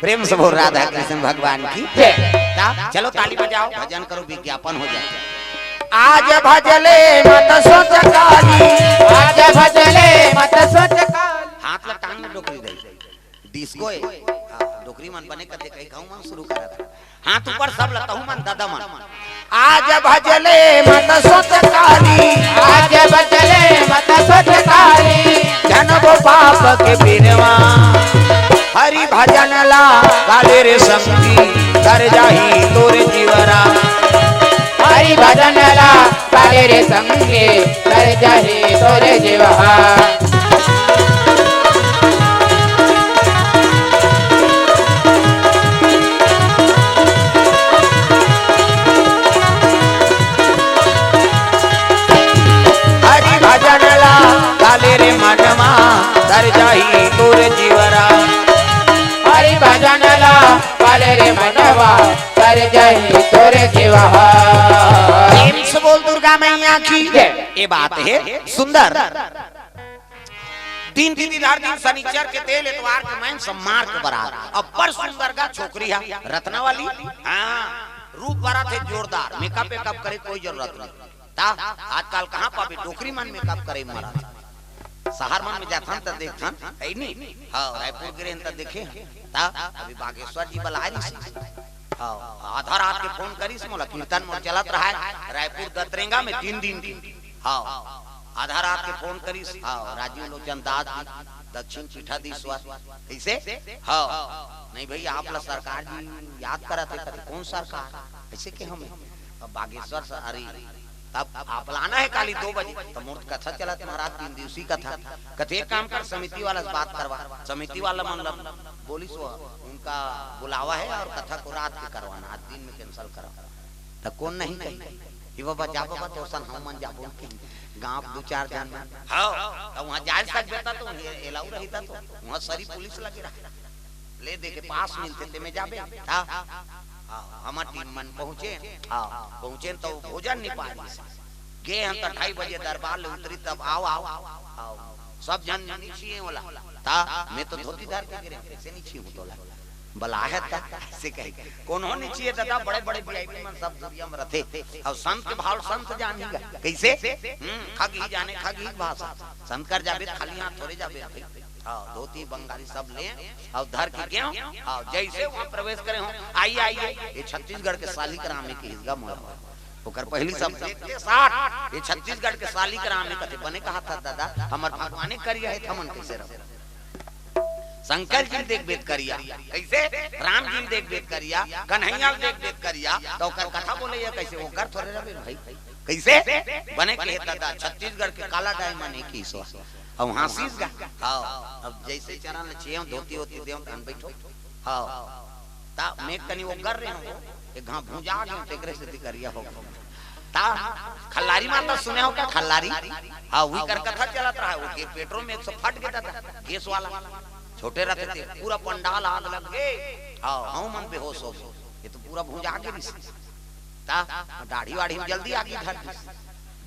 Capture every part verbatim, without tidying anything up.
प्रेम से बोल राधा कृष्ण भगवान की। जय। ता-, चलो ताली बजाओ, भजन करो, विज्ञापन हो जाए। आज भजले मत सोच काली। आज भजले मत सोच काली। हाथ ला टांग में डोकरी दे। डिस्को ए। हाँ, डोकरी मन बने कथे कही खाऊ मन शुरू करा था। हाथ ऊपर सब ला तहू मन दादा मन। आज भजले मत सोच काली। आज भजले मत सोच काली। जनबो पाप के बिनवा। हरि भजन ला काले रे संगी, तर जाही तोरे जीवरा। हरि भजन ला काले रे संगी, तर जाही तोरे जीवहा। हरि भजन ला काले रे मनवा, तर जाही तोर जीवरा। हरि भजन ला काले रे मनवा, तर जाही तोर जीवहा। प्रेम से बोल दुर्गा मैया की। जय। ये बात है सुंदर। तीन दिन, तीन हर दिन शनिचर के तेल एतवार के मैं सम्मार के बरात। अब्बड़ सुंदर गा छोकरी हा, रत्ना वाली। हाँ, रूप बरत हे जोरदार, मेकअप वेकअप करे कोई जरूरत नहीं। ता आजकल कहाँ पाबे डोकरी मन मेकअप करे मरत। शहर मन में जाथन त देखथन, है नी? हाँ, रायपुर गे रहेन त देखे। ता अभी बागेश्वर जी बलाए रिहिस। हाँ, आधा रात के फोन करिस मोला, कीर्तन मोर चलत रहा है रायपुर दतरेंगा में तीन दिन की। हाँ, आधा रात के फोन करिस। हाँ, राजीव लोचन दास जी, दक्षिण पीठाधीश्वर। कैसे? हाँ, नहीं भई, आप ला सरकार जी याद करत हे। कथे, कौन सरकार? ऐसे के हमें? अब बागेश्वर से, अरे, तब आप ला आना है काली दो बजे। तो मूर्त कथा चलत महाराज, तीन दिवसीय कथा। कथे, एक काम कर, समिति वाला से बात करवा। समिति वाला मन ला बोलिस, वो उनका बुलावा है और कथा को रात के करवाना, आज दिन में cancel करा। त कोन नहीं कही? ए बाबा, जा बाबा, तोर सन हम मन जाबो कही। गांव के दू चार झन मन। हाँ, त वहां जाए सकबे त तो ए-, allow रही त तो। वहां सरी पुलिस लगे रहा। ले दे के पास मिलथे ते में जाबे। हाँ? हाँ, हमर टीम मन पहुंचे। हाँ, पहुंचे त भोजन नहीं पाए। गे हन त ढाई बजे दरबार ले उतरी तब आओ, आओ, आओ। सब झन नहीं छीए ओला। ता मैं तो धोती धर के गे रहेंव, कैसे नहीं छीहूं तोला? बलाहत का ऐसे कहे। कोनो नहीं छीए दादा, बड़े-बड़े VIP मन सब दुनिया में रथे। अउ संत के भाव संत जानी गा। कैसे? हम्म, खगही जाने, खगही भाषा। संत कर जाबे, खाली हाथ थोड़े जाबे भाई। हाँ, धोती बंगाली सब ले, अउ धर के गेंव, हाँ, जैसे वहां प्रवेश करे हों, आइए, आइए, ये छत्तीसगढ़ के शालिग्राम में किहिस गा मोला। ओकर पहली सब देखते साथ, ये छत्तीसगढ़ के शालिग्राम में कथे, बने कहा था दादा, हमर भगवाने करिया है, त हमन कैसे रहो? शंकर जी ल देखबे त करिया, कैसे? राम जी ल देखबे त करिया, कन्हैया ल देखबे त करिया, त ओकर कथा बोले ये कैसे? ओकर थोड़े रहे भाई, कैसे? बने कहे दादा, छत्तीसगढ़ के काला diamond एक ही सो। अब हाँसिस गा। हाँ, अब जैसे चरण ल छेव, धोती वोती देव, तहन बैठो। हाँ, ता मैं कनी ओगर रहे हूँ, एक घां भुंजा गए, तेकरे से दिकरिया हो गए। ता खल्लारी माता सुने हो का? खल्लारी? हाँ, वही कर कथा चलत रहा है, वो गे-, पेट्रोल में एक सौ फट गया था, गैस वाला। छोटे रहते थे, पूरा पंडाल आग लग गए। हाँ, हम मन बेहोश हो गए। ये तो पूरा भुंजा के रिस। ता दाढ़ी वाढ़ी में जल्दी आगी धर दी।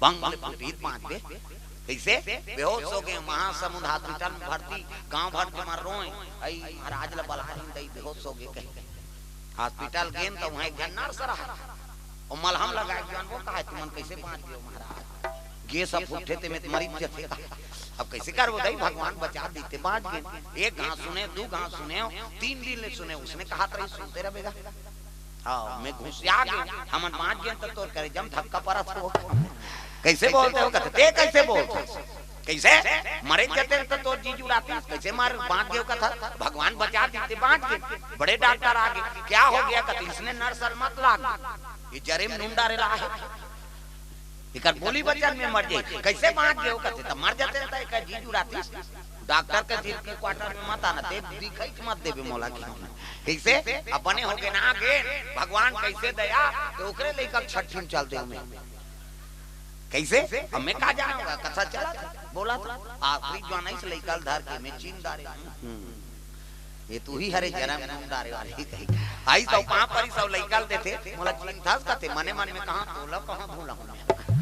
बंग ले फूटी पांच बे। कैसे? बेहोश हो गए, महासमुंद हॉस्पिटल में भर्ती, गांव भर के मन रोए, "अई महाराज ला बला दिन दई, बेहोश हो गए," कहे। हॉस्पिटल गेन त वहां एक झन नर्स रहा, ओ मलहम लगाए, "जान वो कहा है, तुमन कैसे बांच गए हो महाराज? गैस ह फूटथे ते में त मरी जथे।" अब कैसे करबो दई, भगवान बचा देते, बांच गए। एक घां सुने, दू घां सुने, तीन दिन ले सुने, उसने कहा त रही, सुनते रहे बेगा। हाँ, मैं घुसिया गए, हमन बांच गए त तोर करेजा म धक्का परत हो। कैसे बोलते हो? कहते, "ते कैसे बोलते हो? कैसे? मरे जते त तोर जी जुड़ाती, कैसे मर बांच गए?" कथा, "भगवान बचा देते, बांच गए।" बड़े डॉक्टर आ गए, "क्या हो गया?" कहते, "इसने नर्स मत लाग, ये जरे में नून डारे ला है, एकर बोली वचन में मर जाई।" "कैसे बांच गए?" कहते, "त मर जते त एकर जी जुड़ाती।" डॉक्टर के दिल के क्वार्टर में मत आना, ते दिखाई के मत देबे मोला कि हम। कैसे? अपने हो गए ना गे, भगवान कैसे दया, तो ओकरे लइका के छठी में चल दे में। कैसे? अब मैं का जाना होगा, कथा चला था, बोला था, आखिरी जवान इस लइका ल धर के मैं चीन डारे। हम्म। ये तू ही हरे जरम नून डारे वाली कही। आई तो पांव परी सब लइका ल देथे, मोला चीन थस कथे, मने मन में कहा, तोला कहा भूला हूं मैं।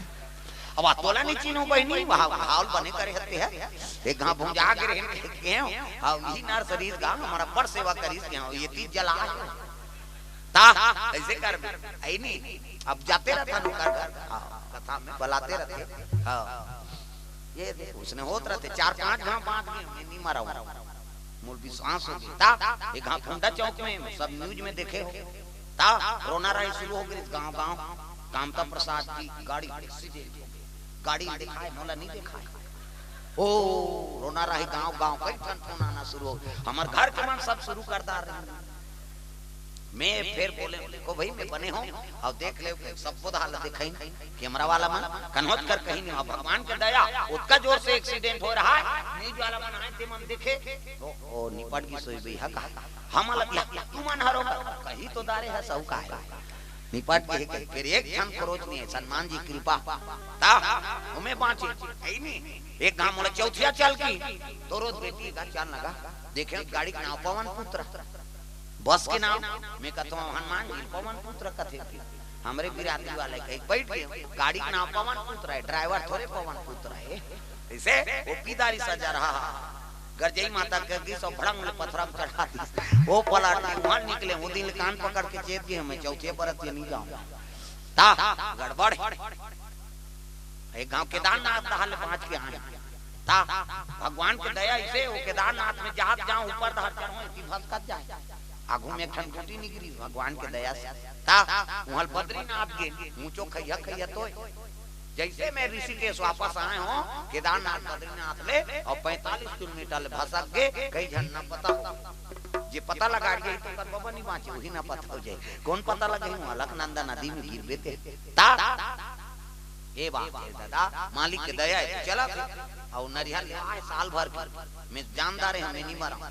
अब तोला नहीं चिन्हो बहिनी, वहाँ घाव ल बने करे हते है। एक घाव भुंजा गे रहेन कहे के हो, हाँ, इही नर सरीस गा, हमर अब्बड़ सेवा करिस के हो, ये तीज जला है। ता, ऐसे कर, ऐ नहीं, अब जाते रहता नौकर घर, हाँ, कथा में बलाते रहते, हाँ। ये देख, उसने होत रहते, चार पांच घाव बांध के, मैं नहीं मरा हूँ। मोर विश्वास हो गया। ता, एक घाव फुंडा चौक में, सब news में देखे हो। ता, रोना राही शुरू हो गई गांव गांव, कामता प्रसाद की गाड़ी accident हो गई। गाड़ी में दिखाए, मोला नहीं दिखाए। ओ, रोना राही गांव गांव, कई ठन फोन आना शुरू हो। हमर घर के मन सब शुरू कर डार रहे। मैं फिर बोले, "देखो भाई, मैं बने हो, अब देख ले, सब बुधा ल दिखाई, कैमरा वाला मन कन्होत कर कहीं नहीं, अब भगवान के दया, उतका जोर से accident हो रहा है, news वाला मन आए, ते मन देखे, ओ, ओ निपट की सोई बई हा कहा, हम अलग ला, तू मन हरो कही तो डारे है, सब का है, निपट के कही, फिर एक क्षण खरोच नहीं है, हनुमान जी कृपा, ता, हमें बांचे, यही नहीं, एक घाव मोला चौथिया चल की, तो रोज बेटी का चल लगा, देखे गाड़ी के नाव पवन पुत्र।" बस के नाव, मैं कहता हूँ, हनुमान जी पवन पुत्र कथे। हमरे बिरादरी वाले कहे, "बैठ गए, गाड़ी के नाव पवन पुत्र है, driver थोड़े पवन पुत्र है।" ऐसे वो पीदारी सजा रहा, गरजई माता के गिस और भड़ंग ले पथरा में चढ़ा दी। वो पलट के वहां निकले, वो दिन कान पकड़ के चेत गए, "मैं चौथे बरत ये नहीं जाऊंगा।" ता, गड़बड़। एक घाव केदारनाथ डहार ले बांच के आए। ता, भगवान के दया इसे, वो केदारनाथ में जात जाओ, ऊपर डहार चढ़ो, इति भसकत जाए। आगू में एक ठन गुटी निकरी, भगवान के दया से। ता, वहां बद्रीनाथ गे, ऊंचो खैया खैया तोय। जैसे मैं ऋषिकेश वापस आए हो, केदारनाथ बद्रीनाथ ले, और पैंतालीस किलोमीटर ले भसक गे, कई झन न पता हो। जे पता लगा गए तो कर बाबा नहीं बांचे, वही न पता हो जाए। कौन पता लगे हूँ, अलकनंदा नदी में गिर बेते। ता, ये बात है दादा, मालिक के दया है, चला थे। और नरिहर लेवा है साल भर के, मैं जानदार है, मैं नहीं मरा।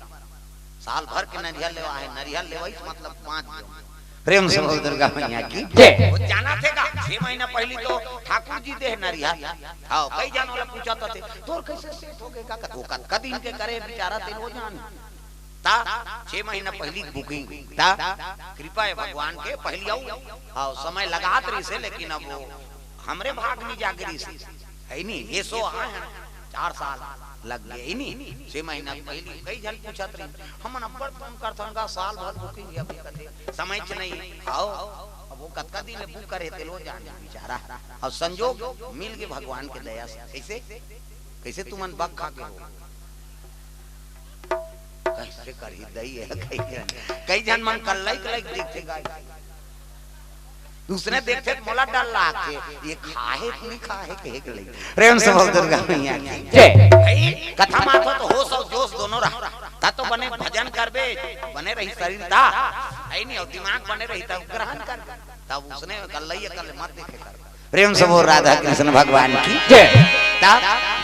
साल भर के नरिहर लेवा है, नरिहर लेवा इस मतलब पाँच किलो। प्रेम से बोल दुर्गा मैया की जय। वो जाना थे का, छह महीना पहले तो ठाकुर जी दे नरिहर। हाँ, कई जन वाला पूछा तो थे, "तोर कैसे सेट हो गए का?" वो कतका दिन के करे बेचारा, तेल वो जान। ता, छह महीना पहली booking। ता, कृपा है भगवान के, पहली आऊ। हाँ, समय लगात रही से, लेकिन अब वो हमरे भाग नहीं जाग रही से। है नहीं, ये सो आए हैं, चार साल लग गए, है नहीं? छह महीना पहली कई जन पूछत रही, "हमन अब्बड़ फोन करथन का, साल भर booking है, अभी कथे समय च नहीं।" आओ, अब वो कतका दिन ले book करे, तेल वो जान बेचारा। और संजोग मिल गए भगवान के दया से। कैसे? कैसे तुमन बक खा के हो? कैसे करही दई है, कई जन, कई जन मन कल्लई कल्लई देखथे गाय। दूसरे देखथे त मोला डर लागथे, ये खाहे कि नहीं खाहे कहे के लई। प्रेम से बोल दुर्गा मैया की जय। भाई, कथा माथो तो होश और जोश दोनों रहा। ता तो बने भजन करबे, बने रही शरीर ता। है नहीं, और दिमाग बने रही ता ग्रहण कर। तब उसने कल्लई कल्ले मत देखे कर। प्रेम से बोल राधा कृष्ण भगवान की जय। ता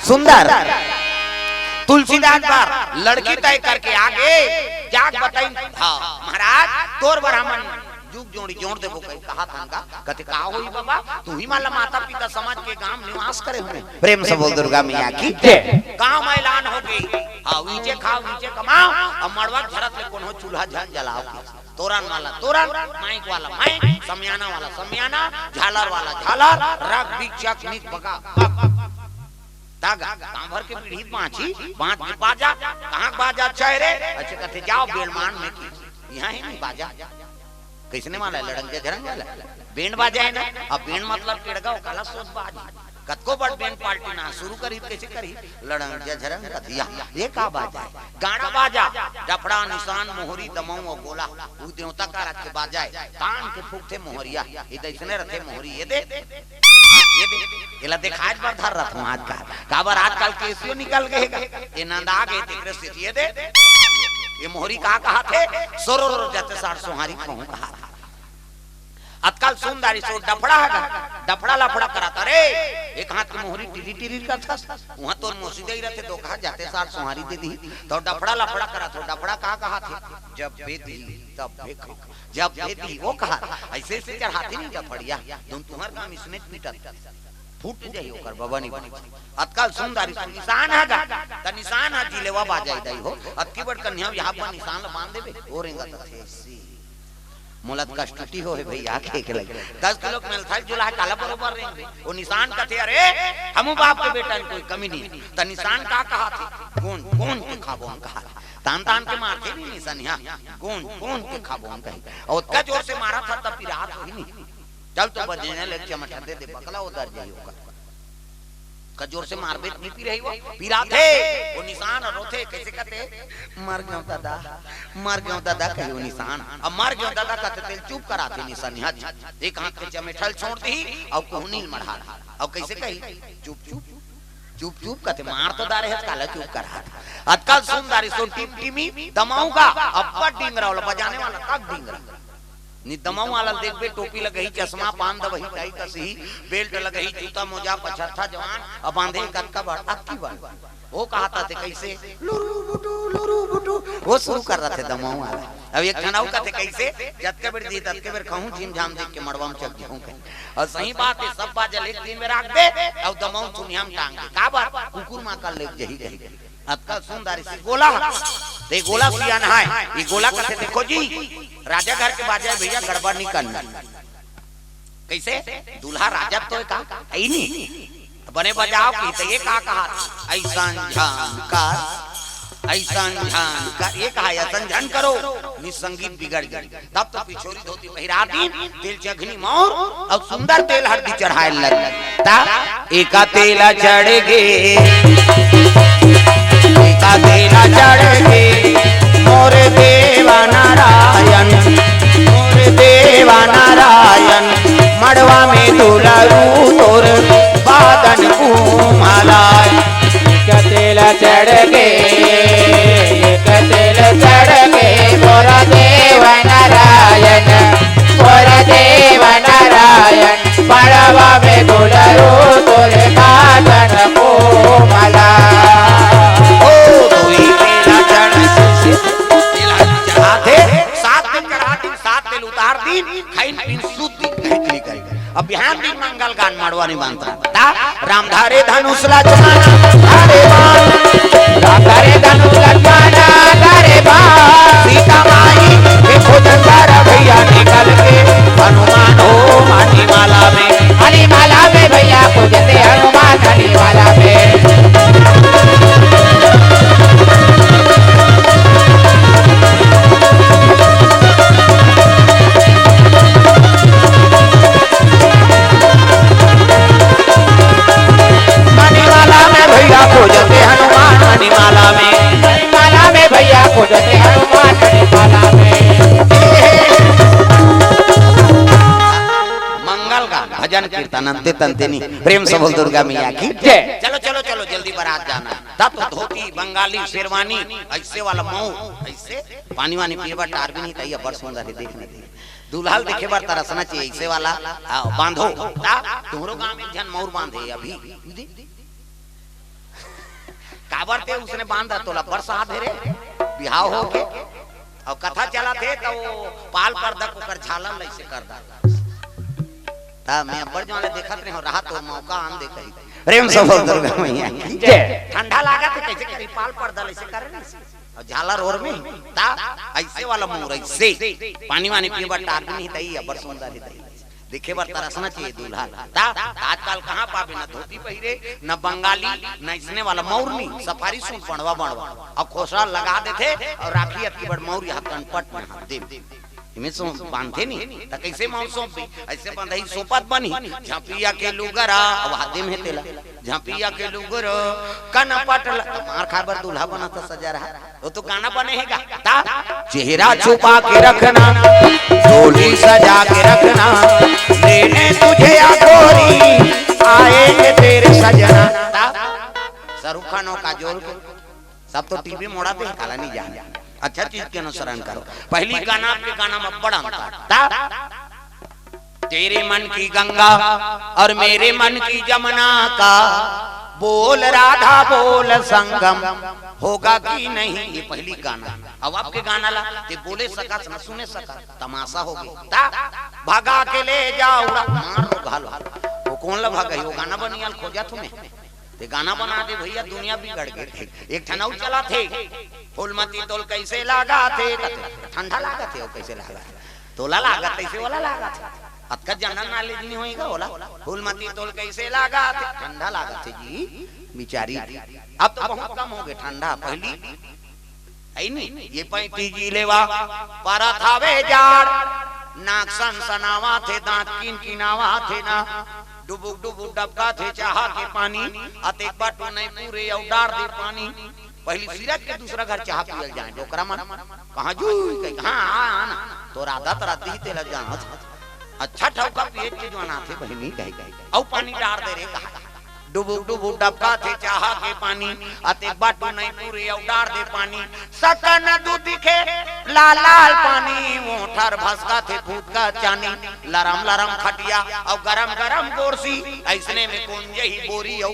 सुंदर तुलसीदास बार लड़की तय करके आगे जाग बताई, हाँ महाराज, तोर बर हमन जुग जोड़ी जोड़ देबो कही कहा था का। कथे, "का होई बाबा, तू ही मान ला माता पिता समाज के गांव निवास करे हुए।" प्रेम से बोल दुर्गा मैया की जय। गांव में ऐलान हो गई, हाँ, नीचे खाओ, नीचे कमाओ, और मड़वा झरत ले कोनो चूल्हा झन जलाओ के। तोरन वाला तोरन, माइक वाला माइक, समियाना वाला समियाना, झालर वाला झालर, रग बिचक निक बगा बग। तागा, गांव भर के पीढ़ी बांची, बांच के बाजा, कहाँ बाजा चाहे रे? अच्छा कथे, "जाओ बेलमान में की, यहाँ ही नहीं बाजा।" कैसने वाला है? लड़ंग झरंग वाला बैंड बाजा है ना। अब बैंड मतलब टेड़गा, काला सोच बाज। कतको बड़ बैंड पार्टी ना शुरू करी, कैसे करी? लड़ंग झरंग कथिया, ये का बाजा है? गाना बाजा, डफड़ा, निशान, मोहरी, दमऊ और गोला, वो देवता का राज के बाजा है। तान के फूकथे मोहरिया, ये दैसने रथे मोहरी, ये दे, ये दे, एला देखाज बर धर रथ आज का, काबर आजकल केसियो निकल गए गा, ये नंदा गए तेकरे से ये दे, ये मोहरी का कहा थे, सोरो रो जाते सार सोहारी कहूँ कहा था। अतकाल सुंदरी सो डफड़ा है, डफड़ा लफड़ा करा था रे। एक हाथ की मोहरी टिरी टिरी करता, वहां तो मोसी दे ही रहते, तो कहा जाते सार सोहारी दे दी, तो डफड़ा लफड़ा करा था। डफड़ा का कहा थे? जब बेदी तब बेखा, जब बेदी वो कहा था। ऐसे ऐसे चढ़ाते नहीं डफड़िया, तुम तुम्हार काम इसने पीटत फूट जाई ओकर बबनी। अतकाल सुंदरी निशान है गा, त निशान है जिलेवा बाजाई दाई हो। अतकी बड़ कन्या यहाँ पर निशान ला बांध देबे, ओ रेंगा त थे सी। मोला त कष्टुटी होहे भैया, के के लगे। दस किलो के मिलथे जुला हे, काला बरोबर रेंगबे। ओ निशान कथे, "अरे, हमू बाप के बेटा में कोई कमी नहीं।" त निशान का कहाथे? "गोंज, गोंज के खाबोन," कहाथे। तान तान के मारथे नहीं निशानिया, "गोंज, गोंज के खाबोन," कही। अउ ओतका जोर से मारत हे, त पिरात होही नहीं। चल तो बजने ले चमटा दे दे, बकला उतर जाही ओकर। का जोर से मारबे त नहीं पिराही वो, पिराथे। ओ निशान रोथे, कइसे कथे? "मर गेंव दादा, मर गेंव दादा," कही ओ निशान। अब "मर गेंव दादा" कथे तेला चुप कराथे निशानिया। एक हाथ के चमेठा ल छोड़ दिही अउ कोहनी ल मढ़ा दिही। अउ कइसे कही? "चुप, चुप, चुप, चुप," कथे, "मार तो डारे हस, काला चुप कराथस?" अतका ल सुन डारिस ओ टिमटिमी दमाऊ गा, अब्बड़ डिंगरा ओला बजाने वाला, तक डिंगरा। नि दमाऊ वाला ल देखबे, टोपी लगही, चश्मा, पान दवही, टाई कसही, बेल्ट लगही, जूता मोजा, पछरथा जवान, अब बांधे कतका बड़, अतकी बड़। ओ कहाथे कइसे? "लुरु बुटु, लुरु बुटु," ओ सुरू कर देथे दमाऊ वाला। अब एक ठन अउ कथे कइसे? "जतके बेर जी, ततके बेर खाहूं, झिम झाम देख के मड़वा म चघ जाहूं," कही। अउ सही बात हे, सब बाजा ल एक दिन में राख दे, अउ दमाऊ चुनिया म टांग दे। काबर? कुकुर मां कर ले जही कही। अतका सुन डारिस गोला, ते गोला सियान हे, ये गोला कथे, "देखो जी, राजा घर के बाजा हे भैया, गड़बड़ नहीं करना।" कइसे? दूल्हा राजा तो हे का? अइ नहीं। बने बजाव कही त ये का कहा? "अइसन झन कर, अइसन झन कर," ये कहा, "अइसन झन करो, नि संगीत बिगड़ गे।" तब तो पिछोरी धोती पहिरा दिन, तेल चघनी मौर अउ सुंदर तेल हरदी चढ़ाए लग। ता एका तेला चढ़ गे, एका तेला चढ़ गे, मोर देवा नारायण, मोर देवा नारायण, मड़वा में दुलरू तोर बादन घूमला। एक तेल चढ़ गे, एक तेल चढ़ गे, मोर देव नारायण, मोर देव नारायण, मड़वा में दुलरू तोर बादन घूमला। ओ दुई तेला चढ़ गे, तेला चढ़ाथे, सात दिन चढ़ा दिन, सात तेल उतार दिन, खाइन पीन शुद्ध दिन, कहत लिखत। अब बिहान दिन मंगल गान मड़वा नहीं बनता। ता राम धरे धनुष लक्ष्मण धरे बाण, राम धरे धनुष लक्ष्मण धरे बाण। सीता माई के खोजन तारा भैया निकल के, हनुमान हो मणिमाला में, मणिमाला में भैया खोजते हनुमान मणिमाला में। मणिमाला में भैया खोजते हनुमान मणिमाला में, मणिमाला में भैया खोजते हनुमान मणिमाला में। मंगल गान, भजन कीर्तन अंते तंते नहीं। प्रेम से बोल दुर्गा मैया की जय। चलो, चलो, चलो, जल्दी बारात जाना। तब तो धोती, बंगाली, शेरवानी, अइसे वाला मऊ, अइसे पानी वानी पिए बर टार भी नहीं, तइया बड़ सुंदर हे, देख नहीं। दूल्हा ल देखे बर तरसना चाहिए, अइसे वाला, आ, बांधो। ता तुहरो गांव में एक झन मऊर बांधे अभी। काबर ते उसने बांधा तोला बरसा दे रे, बिहाव हो के। अउ कथा चलत हे त ओ पाल पर्दा ओकर झालर ल अइसे कर डाल। ता मैं अब्बड़ जवान ले देखत रहे हो, रहा तो मौका आन दे कही। प्रेम से बोल दुर्गा मैया की जय। ठंडा लागत हे, कइसे करी पाल पर्दा ल अइसे करे नहीं। अउ झालर ओर में, ता अइसे वाला मऊर अइसे। पानी वानी पीए बर टार भी नहीं, तइया बड़ सुंदर हे, तइया देखे बर तरसना चाहिए दूल्हा। ता आजकल कहाँ पाबे, न धोती पहिरे, न बंगाली, न अइसने वाला मऊर नहीं, सफारी सूट बंड़वा बंड़वा, अउ खोसड़ा लगा देथे, अउ राखी अतकी बड़ मऊर यहाँ कनपट में हाथ दे। एमे सौंप बांधे नहीं, त कइसे मऊर सौंपबे? अइसे बंधही सौंपत बनही, झपिया के लुगरा, अउ हाथे में तेला। झपिया के लुगरा, कनपट ल-, त मार खाए बर दूल्हा बना त सजा रहा। वो तो गाना बने हे गा। ता चेहरा छुपा के रखना, डोली सजा के रखना, लेने तुझे या गोरी, आएंगे तेरे सजना। ता शाहरुख खान अउ काजोल के सब तो टीवी मोड़ा पे काला नहीं जान। अच्छा चीज के अनुसरण करो। पहली गाना आपके गाना में बड़ा अंतर। ता तेरे मन की गंगा और मेरे मन की जमुना का बोल राधा बोल संगम होगा कि नहीं, ये पहली गाना। अब आपके गाना ला ते बोले सकत न सुने सकत, तमाशा हो गई। ता भगा के ले जाओ उड़ा, मार लो घालो। वो कौन ला भगाही? वो गाना बनियाल खोजा तुम्हें। ते गाना बना दे भैया, दुनिया बिगड़ गई। एक ठन अउ चलत हे, फूलमती तोल कैसे लागा थे, ठंडा लागा थे, वो कैसे लागा थे? तोला लागत तइसे ओला लागत हे। अतका जनरल नॉलेज नइ होही गा ओला। फूलमती तोल कइसे लागत हे? ठंडा लागत हे जी, बिचारी। अब तो बहुत कम होगे ठंडा, पहिली हे नी, ये पैंती जी लेवा परत हवे जाड़, नाक सनसनावत हे, दांत किनकिनावत हे ना, डुबुक डुबुक डबकत हे चाहा के पानी, अतेक बाटो नइ पूरे अउ डार दे पानी। पहिली सिरक के दूसरा घर चाहा पियल जाए, डोकरा मन कहाँ जुई कही, हाँ, आ, आ ना, तोर आदत रद्दी तेला जानत। अच्छा ठौका पिए के जुआन आथे बहिनी कही, अउ पानी डार दे रे कहा। डुबुक डुबुक डबकत हे चाहा के पानी, अतेक बाटो नइ पूरे अउ डार दे पानी। सकन दूध दिखे लाल लाल पानी, ओठर भसकत हे फूटका चानी। लरम लरम खटिया अउ गरम गरम गोरसी, अइसने में कोन जही बोरी अउ,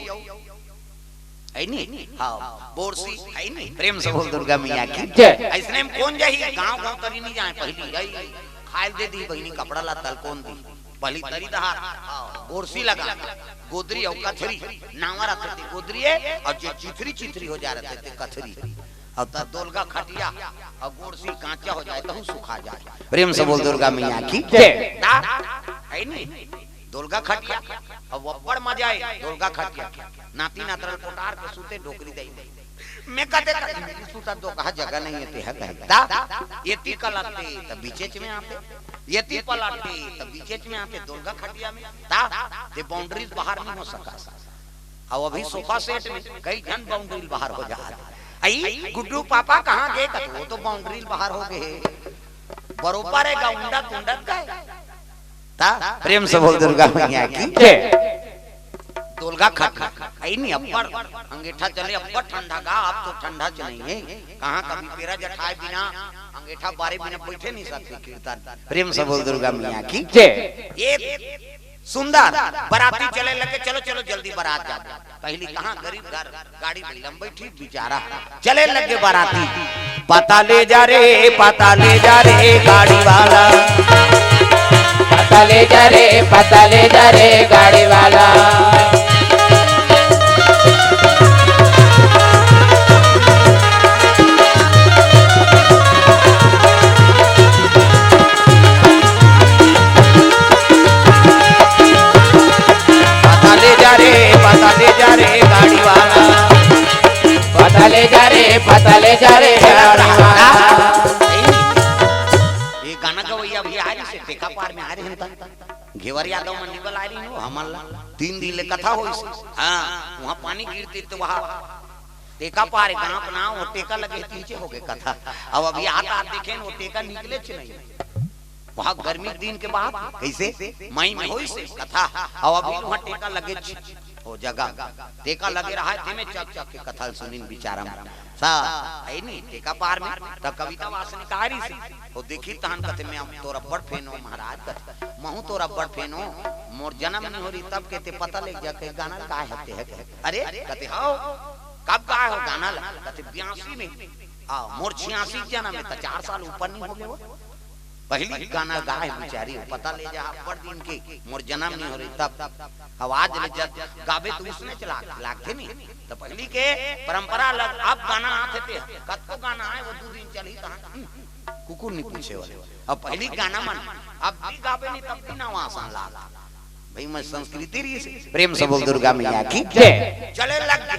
हे नी? हाँ, बोरसी, हे नी? प्रेम से बोल दुर्गा मैया की जय। अइसने में कोन जही, गाँव गाँव तरी नइ जाए पहिली, हे, खायल दे दी बहिनी, कपड़ा लत्ता ल कोन दी, पहिली तरी डहार, हाँ, बोरसी लगा, गोदरी अउ कथरी, नावा रथे ते गोदरी हे, अउ जे चिथरी चिथरी हो जा रथे ते कथरी, अउ त दोलगा खटिया, अउ गोरसी कांचा हो जाए, तहू सुखा जाए। प्रेम से बोल दुर्गा मैया की जय। ता, हे नी? दोलगा खटिया, अउ अब्बड़ मजा आए दोलगा खटिया। नाती नातरा ल कोटार के सुते डोकरी दई। मैं कते कर सुता दो कहा जगह नइ हे ते ह कहे। ता, एती कलकते त बीचेच में आते, एती पलटते त बीचेच में आते दोलगा खटिया में। ता, ते बाउंड्री बाहर नइ हो सकस। अउ अभी सोफा सेट में कई झन बाउंड्री बाहर हो जात। अई गुड्डू पापा कहाँ गे कथे? वो तो बाउंड्री बाहर हो गे हे। बरोबर हे गा, उंडत उंडत गए। ता प्रेम से बोल दुर्गा मैया की जय। दोलगा खटिया, हे नी, अब्बड़ अंगेठा चले, अब्बड़ ठंडा गा, अब तो ठंडा च नइ हे। कहाँ कभी पेरा जठाए बिना, अंगेठा बारे बिना बइठे नइ सकते कीर्तन। प्रेम से बोल दुर्गा मैया की जय। ये सुंदर बराती चले लगे, चलो चलो जल्दी बरात जाबो। पहिली कहाँ गरीब घर, गाड़ी बइला म बइठी बिचारा चले लगे बराती। पता ले जा रे, पता ले जा रे गाड़ी वाला। पता ले जा रे, पता ले जा रे गाड़ी वाला। पता ले जा रे, पता ले जा रे गाड़ी वाला। पता ले जा रे, पता ले जा रे गाड़ी वाला। ये गाना गवैया भी आए रहिसे, टेका पार में आए रहिन तन। घेवर यादव मन निकल आए रहिन हो, हमन ला तीन दिन ले कथा होइस। हाँ, वहाँ पानी गिरते तो वहाँ टेका पार गाँव के नाम, वो टेका लगे पीछे हो गए कथा। अब अभी आता देखे वो टेका निकले च नहीं। वहाँ गर्मी के दिन के बात, कइसे? मई में होइस कथा, अउ अभी वहाँ टेका लगे छ-, ओ जगह टेका लगे रहा है, तेमे चक चक के कथा ल सुनिन बिचारा मन। सा, हे नी, टेका पार में, त कविता वासनिक आए रहिसे, ओ देखी तहन कथे, "मैं अब तोर अब्बड़ fan हो महाराज," कथे, "महूँ तोर अब्बड़ fan हो, मोर जनम नइ हो रही तब के ते पता लग जा के गाना ल गाए हते है," कथे, "अरे," कथे, "हव, कब गाए हो गाना ल?" कथे, "बयासी में, आ, मोर छियासी जनम हे, त चार साल ऊपर नइ हो गे वो।" पहिली गाना गाए बिचारी, पता ले जा, अब्बड़ दिन के मोर जनम नइ हो रही तब। अब आज ले जब गाबे त उसने च लाग-, लागथे नी। त पहिली के परंपरा लग, अब गाना आथे ते, कतको गाना आए, वो दू दिन चलही तहन, हम्म, कुकुर नइ पूछे वाले। अब पहिली गाना मन, अब भी गाबे नी तब भी नवा असन लाग। भाई, मैं संस्कृति रहिसे। प्रेम से बोल दुर्गा मैया की जय। चले लग गे।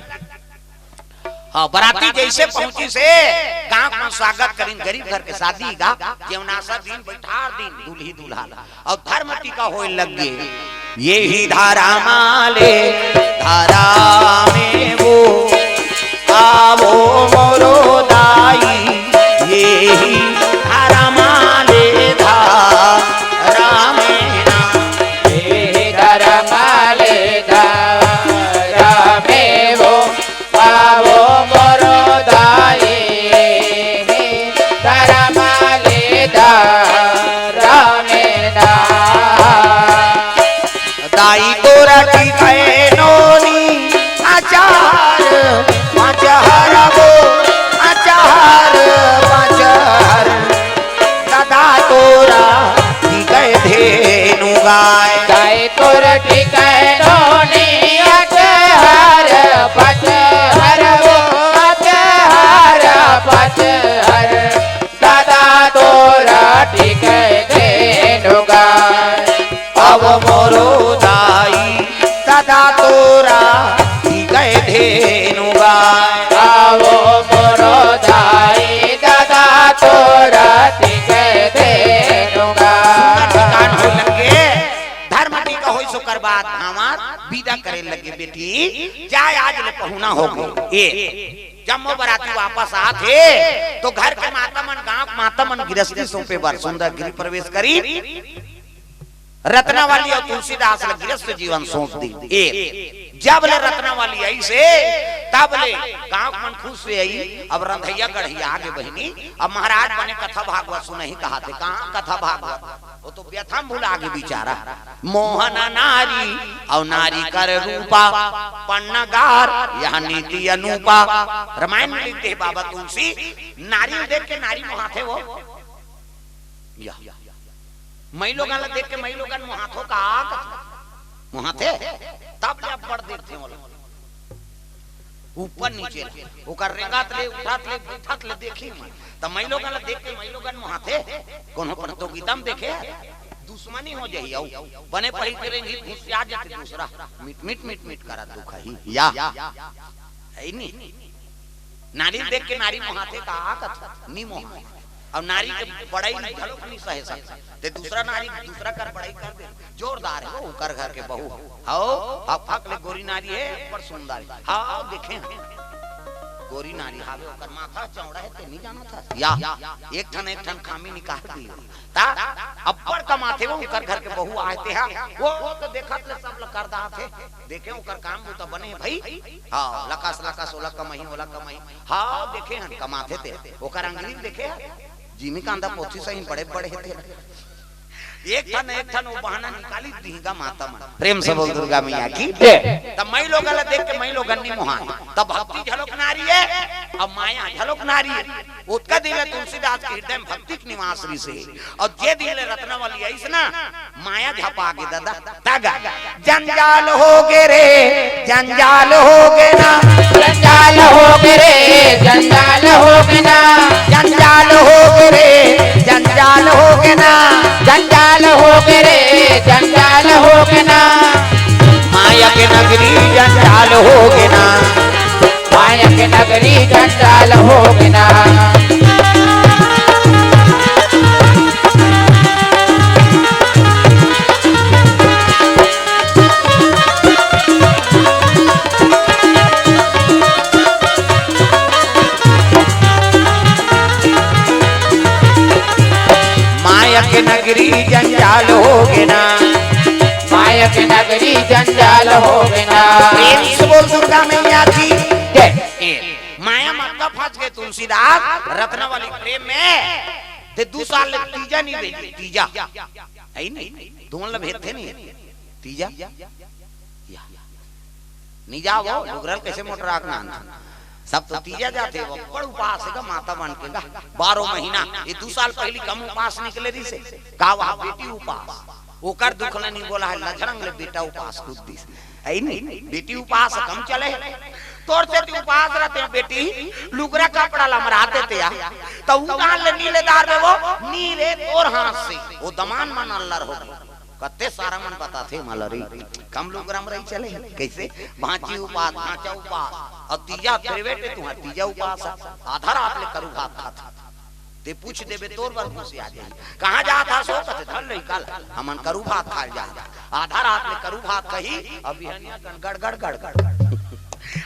हाँ, बराती जइसे पहुंचिसे, गांव म स्वागत करिन, गरीब घर के शादी गा, जेवनासा दिन, बइठार दिन, दूल्ही दूल्हा ला। अउ धर्म टीका होए लग गे। एही धरम ले धरमे वो, आवो मोरो दाई, एही धरम ले धरमे ना। एही धरम ले धरमे वो, आवो मोरो दाई, धरम ले धरमे ना। दाई तोरा टीका ए नोनी, धेनु गाय। आवो मोरो दाई ददा तोरा तिके धेनु गाय। सुंदर ठिकान होय लगे, धर्म टीका होय, सोकर बाद भांवर बिदा करे लगे, बेटी जाय, आज ले पहुना हो गे। ए जम्मो बराती वापस आत हे, तो घर के माता मन, गांव के माता मन गिरस्ती सौंपे बर सुंदर गृह प्रवेश करी। रत्नावली अउ तुलसीदास ल गिरस्ती जीवन सौंप दी। ए जब ले रत्नावली आइस हे, तब ले गांव के मन खुश होय आई। अब रंधइया गढ़िया आगे बहिनी, अब महाराज बने कथा भागवत सुनही कहाथे। कहां कथा भागवत, वो तो व्यथा म भुला गे बिचारा। मोहन नारी अउ नारी कर रूपा, पन्नगार यह नीति अनूपा। रामायण में लिखथे बाबा तुलसी, नारी ल देख के नारी मोहाथे वो। या। मइलोगन ल देख के मइलोगन मोहाथो का? मोहाथे? तब ले अब्बड़ देखथे ओला। ऊपर नीचे ले, ओकर रेंगत ले, उठत ले, बइठत ले देखही मन। त मइलोगन ल देख के मइलोगन मोहाथे। कोनो प्रतियोगिता म देखे हे? दुश्मनी हो जाही। अउ बने पहिर के रेंगही, घुसिया जथे दूसरा। मिट, मिट, मिट, मिट करत दुखाही। या। हे नी? नारी ल देख के नारी मोहाथे का? कथे नी मोहा। अउ नारी के बड़ई घलोक नी सहे सकत। ते दूसरा नारी, दूसरा कर बड़ई कर दे। जोरदार हे वो, ओकर घर के बहू। हव, फक फक ले गोरी नारी हे, बड़ सुंदर हे। हव, देखे हन। गोरी नारी हावे, ओकर माथा चौड़ा हे, ते नी जानत हस। या, एक ठन, एक ठन खामी निकाल दी। त अब्बड़ कमाथे वो, ओकर घर के बहू आय ते हा। वो, वो तो देखत ले सब ल कर दाथे। देखे ओकर काम बूता बने हे भई। हव, लकस लकस ओला कमही, ओला कमही। हव, देखे हन कमाथे ते। ओकर अंगरी ल देखे हन। जिमी कांदा पोथी सही बड़े बड़े हे ते। एक ठन, एक ठन वो बहाना निकाली दिही गा माता मन। प्रेम से बोल दुर्गा मैया की। जय। त मइलोगन ल देख के मइलोगन नी मोहाय। त भक्ति घलोक नारी हे, अउ माया घलोक नारी हे। ओतका दिन ले तुलसीदास के हृदय म भक्ति के निवास रिहिसे। अउ जे दिन ले रत्नावली आइस ना, माया झपा गे ददा। तगा। जंजाल हो गे रे, जंजाल हो गे ना। जंजाल हो गे रे, जंजाल हो गे ना। जंजाल हो गे रे, जंजाल हो गे ना। जंजाल हो गे रे, जंजाल हो गे ना। माया के नगरी जंजाल हो गे ना। माया के नगरी जंजाल हो गे ना। माया के नगरी जंजाल हो गे ना। माया के नगरी जंजाल हो गे ना। प्रेम से बोल दुर्गा मैया की। जय। माया म का फंस गे तुलसीदास रत्नावली प्रेम में। ते दू साल ले तीजा नी भेजे, तीजा। हे नी? तुमन ल भेजथे नी? तीजा? या। नी जावव, लुगरा ल कइसे मोटरा के नान? सब तो तीजा जाथे, वो बड़ उपास हे गा, माता बन के गा। बारह महीना, ये दू साल पहिली कम उपास निकले रिहिसे। का वहा बेटी उपास? ओकर दुख ल नी बोला हे, लझरंग ले बेटा उपास कूद दिस। हे नी? बेटी उपास कम चले हे। तोर सेती उपास रहिथे बेटी, लुगरा कपड़ा ल मरा देते आ। त उ डाल ले नी ले दार दे वो, नी रे तोर हाथ से। वो दमान मन अल्लर हो गे। कते सारा मन बताथे मलरी। कम लुगरा म रही चले हे। कइसे? भांची उपास, भांचा उपास। अउ तीजा फेर बेटे तुंहर तीजा उपास हे। आधा रात ले करू भात खाथे। ते पूछ देबे तोर बर घुसिया जाही। कहां जात हस ओ? कथे धर लइका ल, हमन करू भात खाय ल जात हन। आधा रात ले करू भात खाही, अउ बिहनिया कन गड़ गड़ गड़ गड़।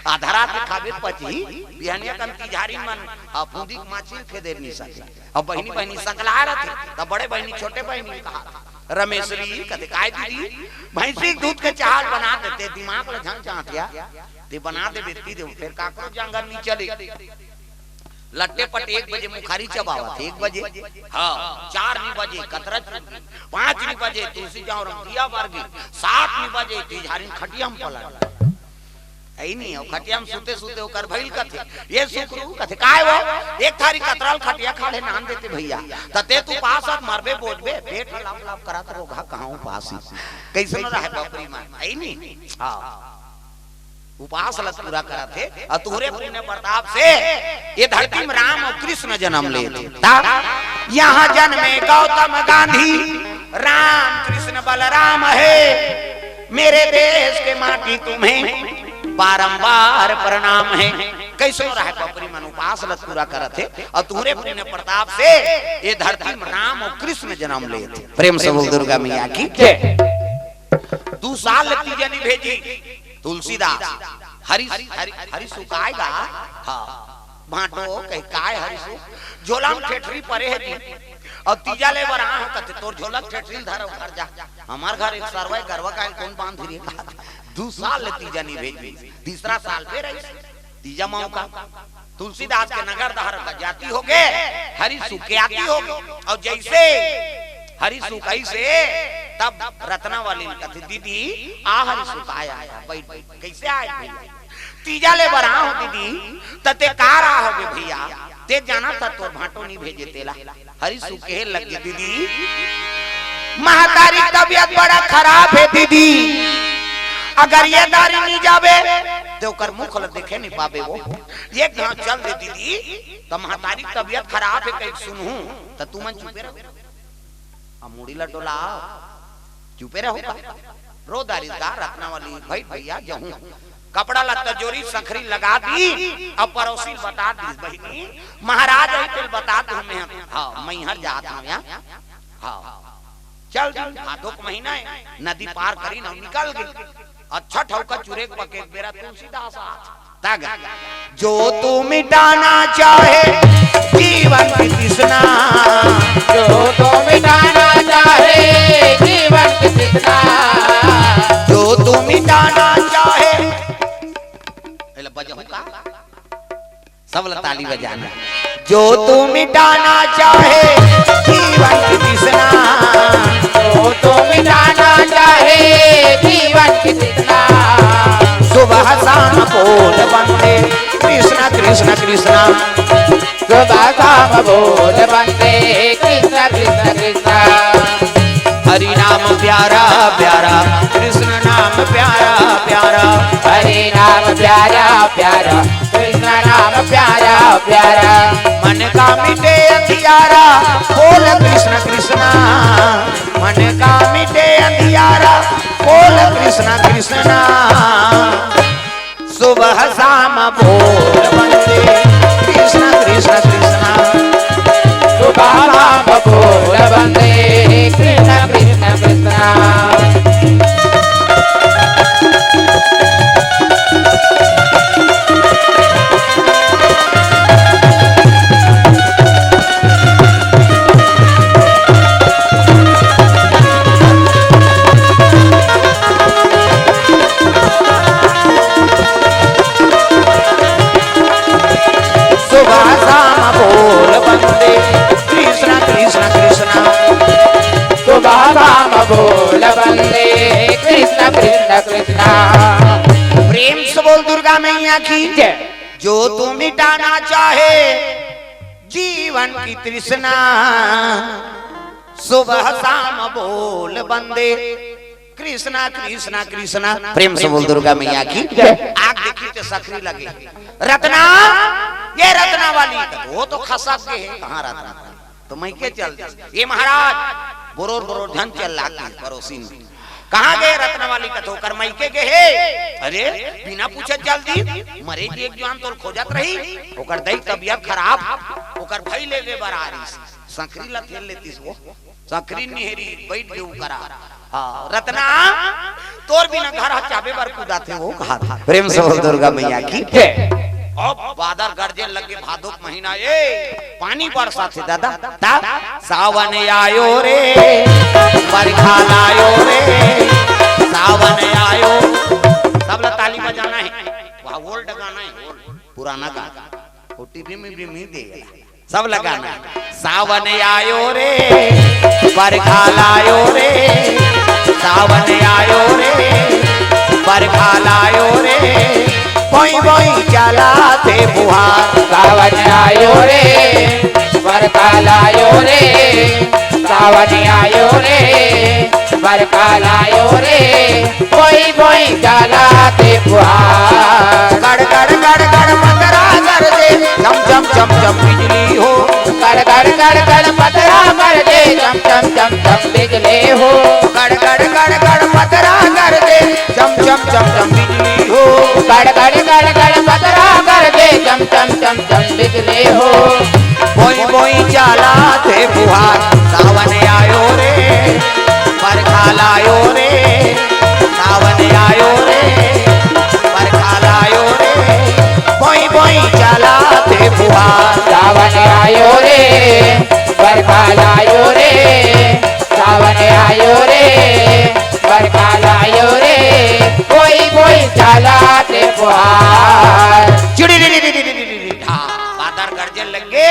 आधा रात ले खाबे पचही, बिहनिया कन तिजहारी मन, अ, फूंदी के माछी ल खेदे नी सके। अउ बहिनी बहिनी सकलाय रथे, त बड़े बहिनी छोटे बहिनी ल कहाथे, रमेसरी कथे, काय दीदी, भैंसी के दूध के चाह ल बना देते, दिमाग ल झन चांटिया, ते बना देबे, पी देबो, फेर काकरो जंगल नी चले। लट्टे पट्टे एक बजे मुखारी चबावत हे, एक बजे, हां, चार नी बजे कतरा चुरगी, पांच नी बजे तुलसी चौरा म दिया बर गे, सात नी बजे तिजहारी खटिया म पलट। हे नी, अउ खटिया म सुते सुते ओकर भइल कथे, ये सुकरू कथे, काय वो? एक थारी कतरा ल खटिया खाल्हे नान देते भइया, त ते त उपास हस, मरबे बोजबे, पेट ह लप लप करत, रोगहा कहां उपास हे? कइसनो रहय बपरी मन, हे नी? हां। उपास ल पूरा करत हे, अउ तुंहरे पुण्य प्रताप से ये धरती म राम अउ कृष्ण जनम ले हे। ता, यहां जनमे गौतम गांधी, राम कृष्ण बलराम हे, मेरे देश के माटी तुम्हें बारंबार प्रणाम हे। कइसो रहय बपरी मन उपास ल पूरा करत हे अउ तुंहरे पुण्य प्रताप से ये धरती म राम अउ कृष्ण जनम लेत हे। प्रेम से बोल दुर्गा मैया की जय। दू साल ले तीजा नी भेजिस तुलसीदास। हरि, हरि, हरि सुकाय गा। हाँ। भांटो कहि काय हरि सु-, झोला म ठेठरी परे हे जी। अउ तीजा ले बर आंव कथे, तोर झोला के ठेठरी ल धर अउ घर जा। हमर घर एक सरवा हे, गरवा काहे ल कोन बांध रे? दू साल ले तीजा नी भेजिस। तीसरा साल फेर आइस तीजा मौका। तुलसीदास के नगर डहर जाति होगे, हरि सुख के आति होगे। अउ जइसे हरि सुख आइस हे, तब रत्नावली ल कथे, दीदी, आ हरि सुख आय, आय, बइठ, बइठ। कइसे आय भइया? तीजा ले बर आंव दीदी, त तें का राहबे भइया? तें जानथस तोर भांटो नी भेजे तेला। हरि सुख कहे लगे, दीदी, महतारी के तबियत बड़ा खराब हे दीदी, अगर ये दारी नी जाबे, तें ओकर मुख ल देखे नी पाबे वो। एक घांव चल दे दीदी, त महतारी के तबियत खराब हे कहिके सुनहूं, त तुमन चुपे रहो। अब मुड़ी ल डोलाव, चुपे रहो का? रो दारिस गा रत्नावली, भइठ भइया जहूं। कपड़ा लत्ता जोरिस, संखरी लगा दिस, अउ परोसिन ल बता दिस, बहिनी, महाराज आही तेला बता दे हमें। हाँ, मैहर जात हंव या। हाँ, चल दिन, भादो के महीना हे, नदी पार करिन अउ निकल गे। अच्छा ठउका चुरेक बकेक बेरा तुलसीदास आथे। तग। जो तू मिटाना चाहे जीवन की तृष्णा, जो तू मिटाना चाहे जीवन की तृष्णा, जो तू मिटाना चाहे। एला बजाहूं का? सब ला ताली बजाना। जो तू मिटाना चाहे जीवन की तृष्णा, जो तू मिटाना चाहे जीवन की तृष्णा, सुबह शाम बोल बंदे कृष्णा कृष्णा कृष्णा। सुबह शाम बोल बंदे कृष्णा कृष्णा कृष्णा। हरि नाम प्यारा प्यारा, कृष्ण नाम प्यारा प्यारा। हरि नाम प्यारा प्यारा, कृष्ण नाम प्यारा प्यारा। मन का मिटे अंधियारा, बोल कृष्ण कृष्णा। मन का मिटे अंधियारा, बोल कृष्ण कृष्णा। सुबह शाम बोल बंदे कृष्ण कृष्ण कृष्ण। सुबह शाम बोल बंदे कृष्ण कृष्ण कृष्ण। सुबह शाम बोल बंदे कृष्ण कृष्ण कृष्ण। सुबह शाम बोल बंदे कृष्ण कृष्ण कृष्ण। प्रेम से बोल दुर्गा मैया की जय। जो तू मिटाना चाहे जीवन की तृष्णा, सुबह शाम बोल बंदे कृष्णा कृष्णा कृष्णा। प्रेम से बोल दुर्गा मैया की जय। आग देखी त सकरी लगे। रत्ना, ये रत्नावली, वो तो खसक गे हे। कहाँ रत्नावली? त मइके चल दे। ये महाराज, बरोर बरोर झन चल लागे परोसिन। कहाँ गे रत्नावली? कथे ओकर मइके गे हे। अरे, बिना पूछे चल दिस। मरे जी एक जुवान तोला खोजत रही, ओकर दई तबियत खराब, ओकर भई लेगे बर आ रिहिस। संकरी ला थेल लेतिस वो। संकरी निहेरी बइठ गे ऊ करा। हाँ, रत्ना, तोर बिना घर ह चाबे बर कुदाथे वो कहा। प्रेम से बोल दुर्गा मैया की जय। अब बादर गरजे लगे, भादो के महीना ए, पानी बरसाथे दादा। ता सावन आयो रे, बरखा लायो रे, सावन आयो। सब ला ताली बजाना हे। वह old गाना हे, old, पुराना गाना। वो टीवी में भी मिल जाएगा। सब ला गाना। सावन आयो रे, बरखा लायो रे, सावन आयो रे, बरखा लायो रे, बोई बोई चलाथे फुहार। सावन आयो रे, बरखा लायो रे, सावन आयो रे, बरखा लायो रे, बोई बोई चलाथे फुहार। गड़ गड़ गड़ गड़ मदरा गरजे, चम चम चम चम बिजली हो। गड़ गड़ गड़ गड़ मदरा गरजे, चम चम चम चम बिजली हो। गड़ गड़ गड़ गड़ मदरा गरजे, चम चम चम चम बिजली हो। गड़ गड़ गड़ गड़ बदरा गरजे, चम चम चम चम बिजली हो। बोई बोई चाला थे फुहार, सावन आयो रे, बरखा लायो रे, सावन आयो रे, बरखा लायो रे। बोई बोई चाला थे फुहार, सावन आयो रे, बरखा लायो रे, सावन आयो रे, बरखा लायो रे। बोई बोई चाला थे फुहार। चिड़ी री री री री री री री। हाँ, बादर गरजे लगे,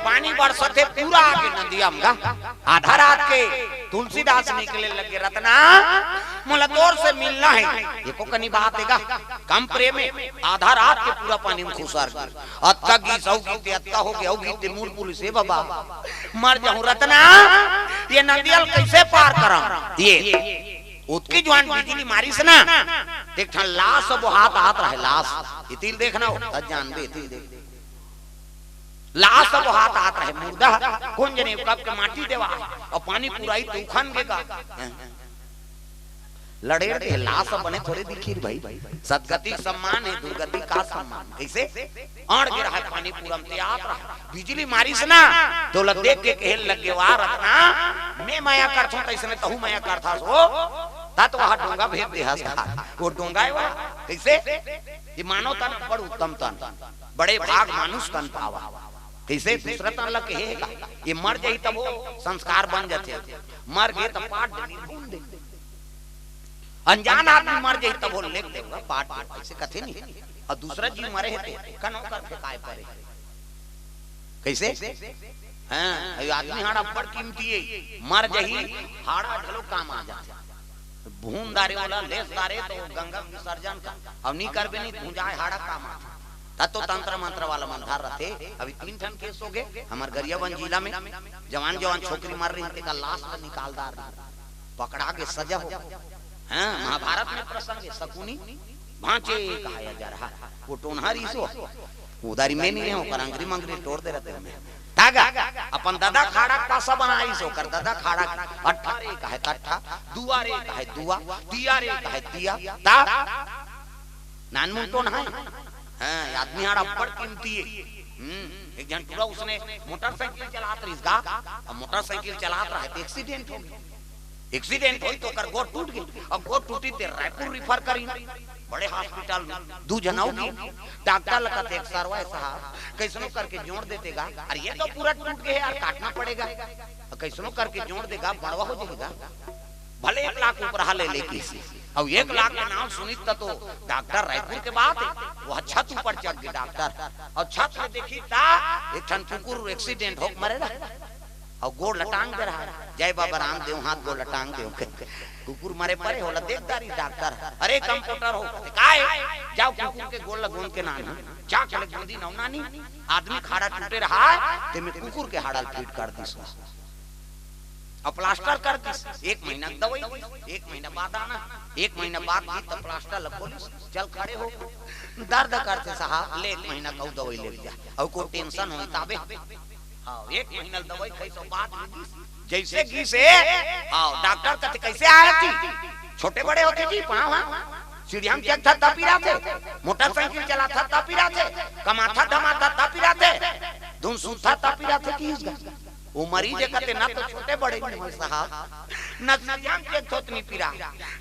पानी बरसत हे पूरा आगे नदिया म गा। आधा रात के तुलसीदास निकले लगे, रतना, मोला तोर से मिलना हे। एको कनी बात हे गा, कम प्रेम हे। आधा रात के पूरा पानी म खुसर गे। अतका गीस अउ गीते, अतका हो गे अउ गीते, मूल पुलिस हे बाबा। मर जाहूं रतना, ये नदिया ल कइसे पार करंव? ये ओतकी जुवान बिजली मारिस ना, एक ठन लास बोहात आत रहे, लास। इतिल देखना हो, त जानबे, इतिल देख। लास बोहात आत रहे, मुर्दा, कोन जने कब के माटी देवा, अउ पानी पुराई त उखन गे गा। लड़ेर दे लास बने थोरे दिखिर भाई। सदगति सम्मान हे, दुर्गति का सम्मान? कइसे? अड़ गे रहा पानी पूरा म, ते आत रहा, बिजली मारिस ना, त ओला देख के कहे लगे, "वाह रतना, मैं मया करथों, तइसने तहू मया करथस हो।" त तो वहा डोंगा भेज देहस। वो डोंगा हे वहा। कइसे? ये मानव तन बड़ उत्तम तन, बड़े भाग मानुष तन पावा। कइसे? दूसरा तन ला कहे हे का? ये मर जाही तभो संस्कार बन जाथे। मर गे त पाट दे, भूल दे। अनजान आदमी मर जाही तभो लेख देवगा पाट दे, अइसे कथे नहीं। अउ दूसरा जीव मरे हे ते कनो कर फेंकाय परे। कइसे? हाँ, ये आदमी हाड़ा बड़ कीमती हे, मर जाही, हाड़ा घलो काम आ जाथे। भून डारे ओला, लेस डारे त गंगा म विसर्जन कर, अउ नी करबे नी, भूंजाय हाड़ा काम आथे। त तो तंत्र मंत्र वाला मन धर रथे। अभी तीन ठन केस हो गे हमर गरियाबंद जिला में, जवान जवान छोकरी मर रही, तेकर लास ल निकाल डार रही, पकड़ा के सजा हो। हाँ, महाभारत में प्रसंग हे, शकुनी भांचे कहाय जरहा, वो टोनहा रिहिस हो, उधारी में नहीं हे, ओकर अंगरी मंगरी टोर दे रथे में। तागा, अपन ददा खाड़ा के पासा बनाइस, ओकर ददा खाड़ा के, अट्ठा रे कहे तट्ठा, दुआ रे कहे दुआ, तिया रे कहे तिया, ता नानमुन टोनहा हे। हाँ, आदमी हाड़ा बड़ कीमती हे। हम्म, एक झन टूरा उसने मोटरसाइकिल चलात रहिस गा, अउ मोटरसाइकिल चलात रहे त एक्सीडेंट हो गे। एक्सीडेंट होइस त ओकर गोड़ टूट गे, अउ गोड़ टूटिस ते रायपुर रिफर करिन, बड़े हॉस्पिटल में। दू झन अउ गे, डॉक्टर ल कथे, "एक सरवा हे साहब, कइसनो करके जोड़ देते गा।" "अरे ये तो पूरा टूट गे हे यार, काटना पड़ेगा।" "कइसनो करके जोड़ देगा, बड़वा हो जाएगा।" भले एक लाख उपराहा ले ले किसी, अउ एक लाख के नाम सुनिस त तो डॉक्टर रायपुर के बात हे, वो छत ऊपर चढ़ गे डॉक्टर, अउ छत में देखिस त एक ठन कुकुर एक्सीडेंट होके मरे रहा। अउ गोड़ ल टांग दे रहा, "जय बाबा रामदेव, हाथ गोड़ ल टांग देव।" कुकुर मरे परे हे, ओला देख डारिस डॉक्टर। "अरे कंपाउंडर हो," कथे, "काय?" "जाव कुकुर के गोड़ ल गोंद के लान हो।" जा के ले गोंदिस अउ लानिस, आदमी खाड़ा टूटे रहा, तेमे कुकुर के हाड़ा ल फिट कर दिस, अउ प्लास्टर कर दिस। एक महीना दवाई दिस, एक महीना बाद आना, एक महीना बाद भी त प्लास्टर ल खोलिस, चल खड़े हो। "दर्द करथे साहब।" "ले एक महीना के अउ दवाई ले जा, अउ कोई टेंशन होही ताबे।" हाँ, एक महीना ल दवाई खाइस, अउ बाद में गिस। जइसे गिस हे, हाँ, डॉक्टर कथे, "कइसे आय जी?" "छोटे बड़े होथे जी पाँव, हाँ। सीढ़िया म चघथस त पिराथे, मोटरसाइकिल चलाथस त पिराथे, कमाथस धमाथस त पिराथे, धुन सुनथस त पिराथे," किहिस गा। वो मरीज हे कथे, "न तो छोटे बड़े नहीं होय साहब, न सीढ़िया म चघथों त नहीं पिराय,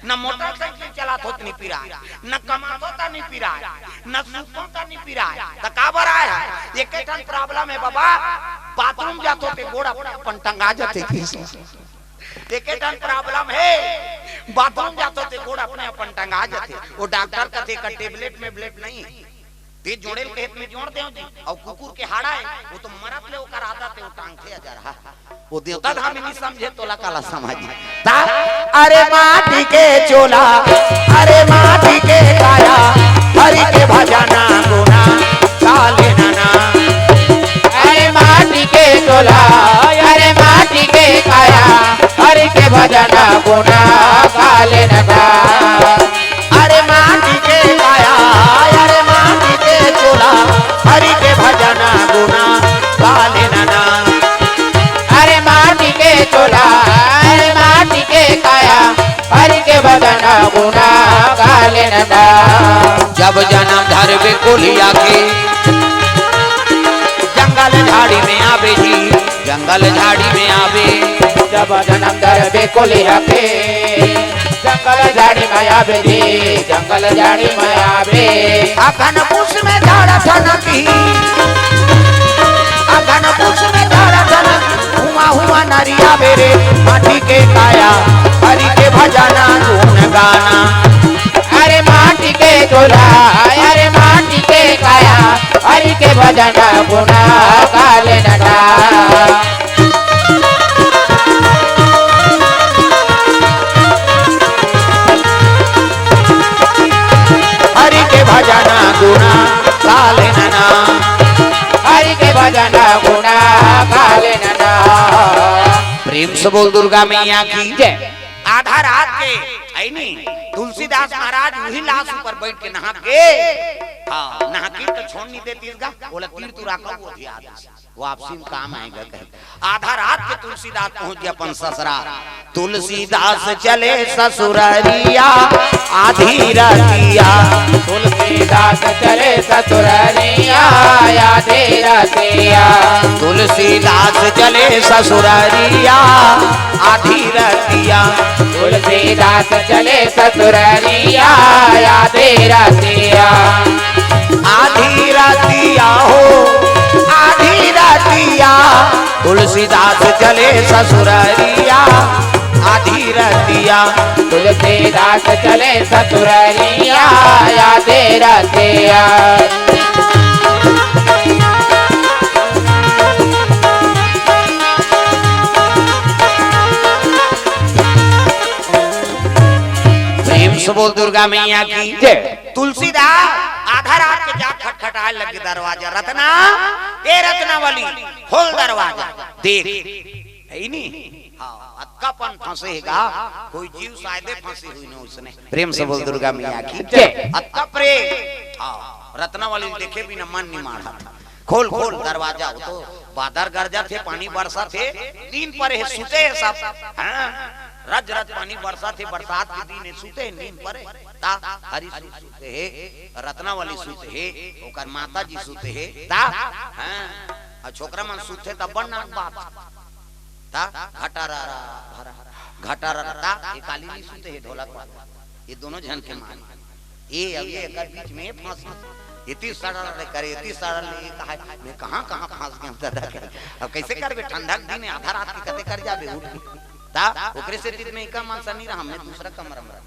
न मोटरसाइकिल चलाथों त नहीं पिराय, न कमाथों त नहीं पिराय, न सुतथों त नहीं पिराय, त काबर आय हस?" "एके ठन प्रॉब्लम हे बाबा, बाथरूम जाथों ते गोड़ अपन अपन टंगा जाथे।" एके ठन प्रॉब्लम हे, बाथरूम जाथों ते गोड़ अपने अपन टंगा जाथे। वो डॉक्टर कथे, "एकर टेबलेट मेबलेट नहीं हे, ते जोड़े ल कहे त में जोड़ देव जी।" अउ कुकुर के हाड़ा हे, वो तो मरत ले ओकर आदत हे, वो टांगथे अजरहा। वो देवता धामी नहीं समझे, तोला काला समझी। ता, अरे माटी के चोला, अरे माटी के काया, हरि के भजना गुना, काले नना। अरे माटी के चोला, अरे माटी के काया, हरि के भजना गुना, काले नना। अरे माटी के काया, अरे माटी के चोला, हरि के भजना गुना, काले नना। अरे माटी के चोला, अरे माटी के काया, हरि के भजना गुना, काले नना। अरे बेकोलिया के जंगल झाड़ी में आवे जी, जंगल झाड़ी में आवे। जब जन्म धरबे कोलिया के, जंगल झाड़ी में आवे जी, जंगल झाड़ी में आवे। अखन पूस में झाड़ थनकी, अखन पूस में झाड़ थनकी, हुआ हुआ नरिया बेरे, माटी के काया, हरि के भजना गुण गाना। अरे माटी के चोला, अरे माटी के काया, हरि के भजना गुण गाले नटा। हरि के भजना गुणा काले नना, हरि के भजना गुणा काले नना। प्रेम से बोल दुर्गा मैया की जय। आधा रात के, है नी, तुलसीदास महाराज वही लाश ऊपर बैठ के नहा के, हाँ, नहा के तो छोड़ नहीं देती इसका, बोला तीर तू राखो वो ध्यान। वापसी में काम आएगा कहीं। आधा रात के तुलसीदास पहुंच गया अपन ससुराल। तुलसीदास चले ससुररिया आधी रतिया। तुलसीदास चले ससुररिया आधी रतिया। तुलसीदास चले ससुररिया आधी रतिया। तुलसीदास चले ससुररिया आधी रतिया। आधी रतिया हो, आधी रतिया, तुलसीदास चले ससुररिया। आधी रतिया, तुलसीदास चले ससुररिया। आधी रतिया। प्रेम से बोल दुर्गा मैया की जय। तुलसीदास आधा रात के जाग खटखटाए लगे दरवाजा, "रतना, ए रतना वाली, खोल दरवाजा।" देख, है ही नहीं। हाँ, अतका पन फंसे हे गा, कोई जीव शायदे फंसी हुई न उसने। प्रेम से बोल दुर्गा मैया की जय। अतका प्रेम। हाँ, रतना वाली देखे बिना मन नहीं माढ़ा था। खोल, खोल दरवाजा, वो तो बादर गरजा थे, पानी बरसा थे, नींद परे हे, सुते हे सब। हाँ, रज रज पानी बरसा थे, बरसात के दिन हे, सुते हे, नींद परे। ता हरी सु-, सुते हे, रत्नावली सुते हे, ओकर माता जी सुते हे। ता, हाँ, अउ छोकरा मन सुते तब बड़ नाक बात। ता घटारा रा, भरा, घटारा रा, ता ये काली नहीं सुते हे, ढोलक वाला। ये दोनों झन के मार। ये अब ये एकर बीच में फंस, इतनी सड़ल रे करे, इतनी सड़ल रे, ये कहा, मैं कहाँ, कहाँ फंस गया दादा के। अब कैसे करबे, ठंडा के दिन हे, आधा रात के कते कर जाबे उठ के। ता ओकरे से तीत में इका मन सा नहीं रहा, हमने दूसरा कमरा में रहा।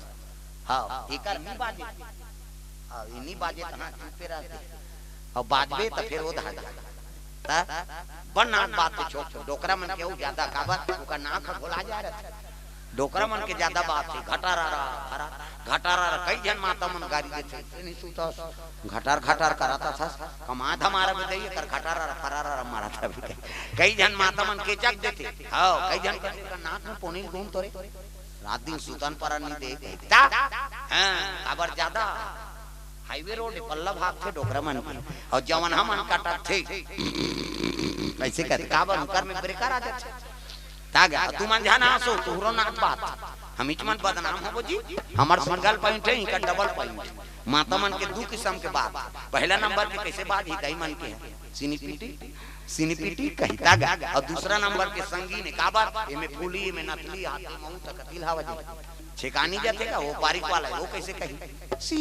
हाँ, एकर नहीं बाजे। हाँ, ये नहीं बाजे तो हाँ, चुपे रहते। अब बाजबे तो फिर वो धागा। ता बड़ नाक बात के छोक छोक। डोकरा मन के वो ज्यादा काबर, ओकर नाक ह भोला जा रहा। डोकरा मन के ज्यादा बात हे, घटारा रा, फरा, घटारा रा, कई झन माता मन गारी देथे, "ए नहीं सुतस, घटार घटार कराता थस, कमा धमारा बे दई, एकर घटारा रा, फरारा रा मारा था भी।" कई झन माता मन केचक देथे, हाँ, कई झन कहथे, "एकर नाक में पोनी ल गुम तोरे, रात दिन सुतन परन नहीं दे।" ता, हाँ, काबर ज्यादा highway road हे, पल्ला भागथे डोकरा मन के, अउ जवन हमन कटकथे, कैसे कहथे, काबर उनकर में breaker आ जाथे। ता गा, तुमन झन हाँसो, तुहरो नाक बात। हमीच मन बदनाम होबो जी, हमर single point हे, इनकर double point। माता मन के दू किसम के बात। पहला नंबर के कैसे बात ही दाई मन के हे, सिनीपिटी, सिनीपिटी कही ता गा, अउ दूसरा नंबर के संगीन हे, काबर, एमे फूली, एमे नथली, हाथे महू तक तिल हवा जी। छेकानी जाथे का, वो बारीक वाला हे, वो कैसे कही? सी,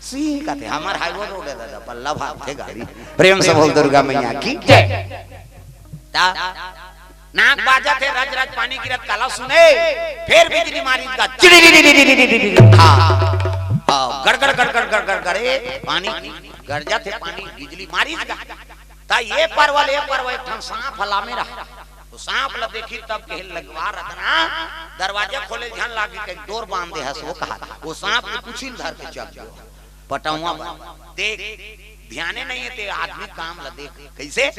सी कहथे, हमर highway road हे दादा, पल्ला भागथे गाड़ी। प्रेम से बोल दुर्गा मैया की जय। ता नाक बाजत हे, रज रज पानी गिरत, काला सुने, फिर बिजली मारिस गा, चिड़ी, हाँ, हाँ, गड़ गड़ गड़ गड़ गड़ गड़ गड़े, पानी गरजत हे, पानी बिजली मारिस गा। ता ये परवल, ये परवल, एक ठन सांप हला में रहा। तो सांप ला देखी तब कहे लगवा रतना, दरवाजा खोले झन लागी, कहीं डोर बांध दे हस, वो कहा, वो सांप के कुछिल धर के चल गयो, पटौआ बन। देख, ध्याने नहीं हे ते आदमी काम ल देख। कइसे?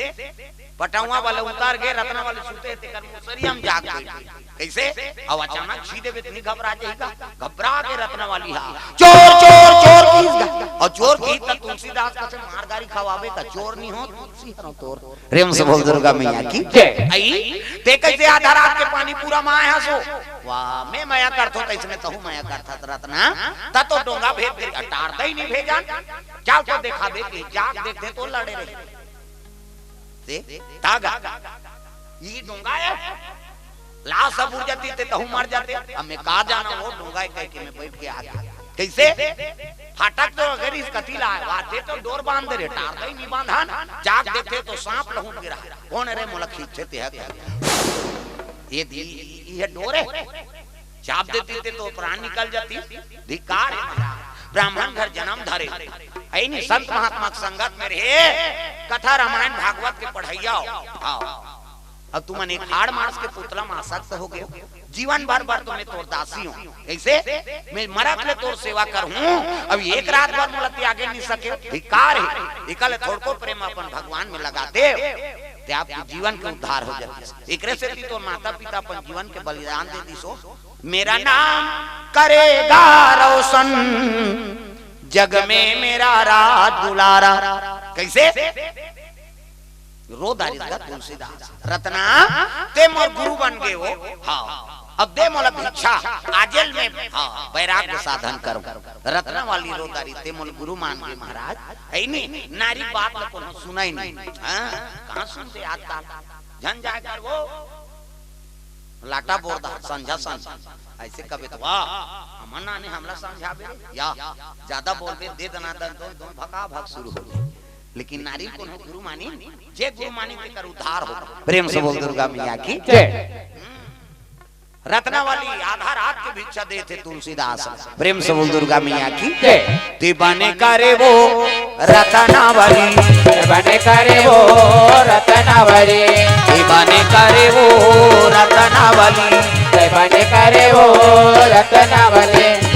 पटौवा वाले उतर गे, रतना वाले सुते हे, तेकर मुसरिया म जाग गए। कइसे? अउ अचानक छीं देबे त नहीं घबरा जाही का? घबरा गे रतना वाली हा। "चोर, चोर, चोर" किहिस गा। अउ चोर किहिस त तुलसीदास कथे मार गारी खवाबे का, चोर नहीं हों, तुलसी हरौं तोर। प्रेम से बोल दुर्गा मैया की जय। अई, ते कइसे आधा रात के पानी पूरा म आय हस ओ? वाह, मैं मया करथों त अइसने तहूं मया करथस रतना। त तो डोंगा भेज दे, अ, टार दई नहीं भेजन। चल तो देखाबे कि जाग देखथे तो लड़े रही। ते, तागा। ई डोंगा हे। लाश ह बुड़ जातिस ते तहूं मर जाते। अब मैं का जानंव ओ डोंगा हे कहिके मैं बइठ के आगे। कइसे? फाटक तो अगर इस कती ला हे, वाह, ते तो डोर बांध दे रहे, टार दई नहीं बांधन, जाग देखथे तो सांप लहुट गे रहा। कोन रे मोला खींचथे ते ह? ये दी, ये डोर हे। चाप देतिस ते तो प्राण निकल जातिस। धिक्कार हे महाराज, ब्राह्मण घर जनम धरे। अइनी संत महात्मा के संगत में रहे, कथा रामायण भागवत के पढ़इया हो। हाँ। अब तुमन एक हाड़ मांस के पुतला म आसक्त हो गए हो। जीवन भर बर तो मैं तोर दासी हों। कइसे? मैं मरत ले तोर सेवा करहूं। अब एक रात बर मोला त्यागे नहीं सके। धिक्कार हे। एकर ले थोड़को प्रेम अपन भगवान में लगाते, ते आपके जीवन के उद्धार हो जातिस। एकरे सेती तोर माता पिता अपन जीवन के बलिदान दे दिस ओ। मेरा नाम करेगा रोशन, जग में मेरा राज दुलारा। कइसे? रो डारिस गा तुलसीदास। रतना, ते मोर गुरु बन गे ओ। हाँ। अब दे मोला भिक्षा। आजे ले मैं, हाँ, वैराग्य साधन करहूं। रतना वाली रो डारिस, ते मोला गुरु मान गे महाराज। अइनी, नारी बात ल कोनो सुनय नहीं। हाँ, कहाँ सुनथे आजकल? झन जाय कर ओ। लाटा बोर दा, संझा संझा। अइसे कबे त, "वाह, हमन नाने हमला समझाबे रे।" या, जादा बोलबे, दे दना दन, दोन, दोन भका भक शुरू हो जाए। लेकिन नारी कोनो गुरु मानी, जे गुरु मानी तेकर उद्धार हो। प्रेम से बोल दुर्गा मैया की जय। रतना वाली आधा रात के भिक्षा देथे तुलसीदास। प्रेम से बोल दुर्गा मैया की जय। ते बने करे वो रतनावली। ते बने करे वो रतनावली। ते बने करे वो रतनावली। ते बने करे वो रतनावली।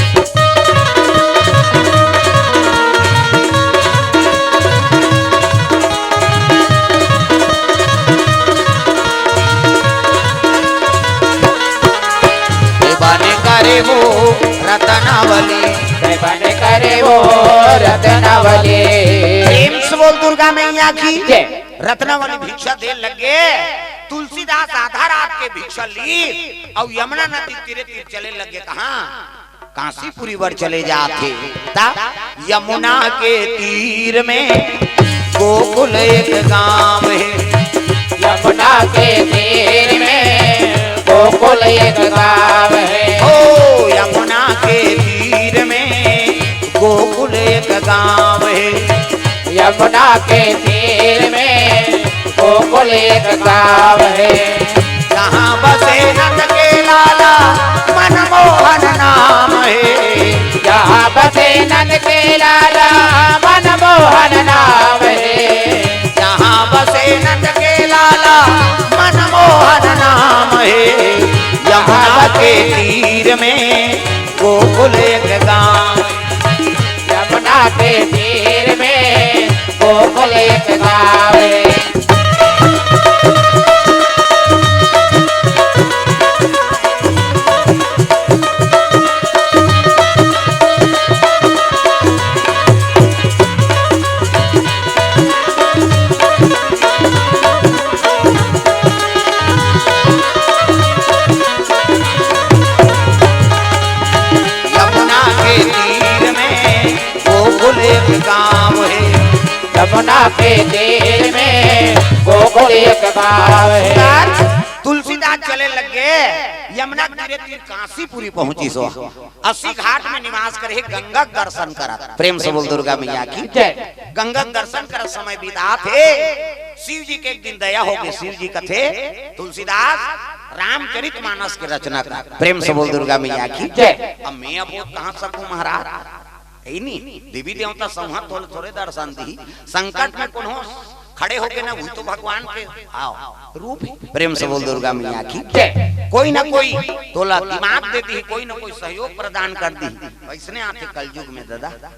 ते बने करे वो रतनावली। ते बने करे वो रतनावली। प्रेम से बोल दुर्गा मैया की जय। रतनावली भिक्षा दे लगे। तुलसीदास आधा रात के भिक्षा ली अउ यमुना नदी तीरे तीर चले लगे। कहाँ? कांसीपुरी बर चले जाथे। ता यमुना के तीर में गोकुल एक गांव हे। यमुना के तीर में गोकुल एक गांव हे। ओ यमुना के तीर में गोकुल एक गांव हे। यमुना के तीर में गोकुल एक गांव हे। जहाँ बसे नंद के लाला मनमोहन नाम हे। जहाँ बसे नंद के लाला मनमोहन नाम हे। जहाँ बसे नंद के लाला मनमोहन नाम हे। यमुना के तीर में गोकुल एक गांव। यमुना के तीर में गोकुल एक गांव। यमुना के तीर में गोकुल एक गांव हे। यमुना के तीर में गोकुल एक गांव हे। तुलसीदास चले लगे, यमुना के तीरे तीर कांसीपुरी पहुंचिस ओ। अस्सी घाट में निवास करे हे, गंगा के दर्शन करत। प्रेम से बोल दुर्गा मैया की जय। गंगा के दर्शन करत समय बिताथे। शिव जी के एक दिन दया होगे, शिव जी कथे, "तुलसीदास, रामचरित मानस के रचना कर।" प्रेम से बोल दुर्गा मैया की जय। अब मैं अब कहाँ सकूं महाराज? हे नी, देवी देवता संहत होले थोरे दर्शन दिही। संकट में कोनो खड़े होके ना, वही तो भगवान के, हाँ, रूप हे। प्रेम से बोल दुर्गा मैया की जय। कोई ना कोई तोला दिमाग दे दिही, कोई ना कोई सहयोग प्रदान कर दिही। वइसने आथे कलयुग में दादा।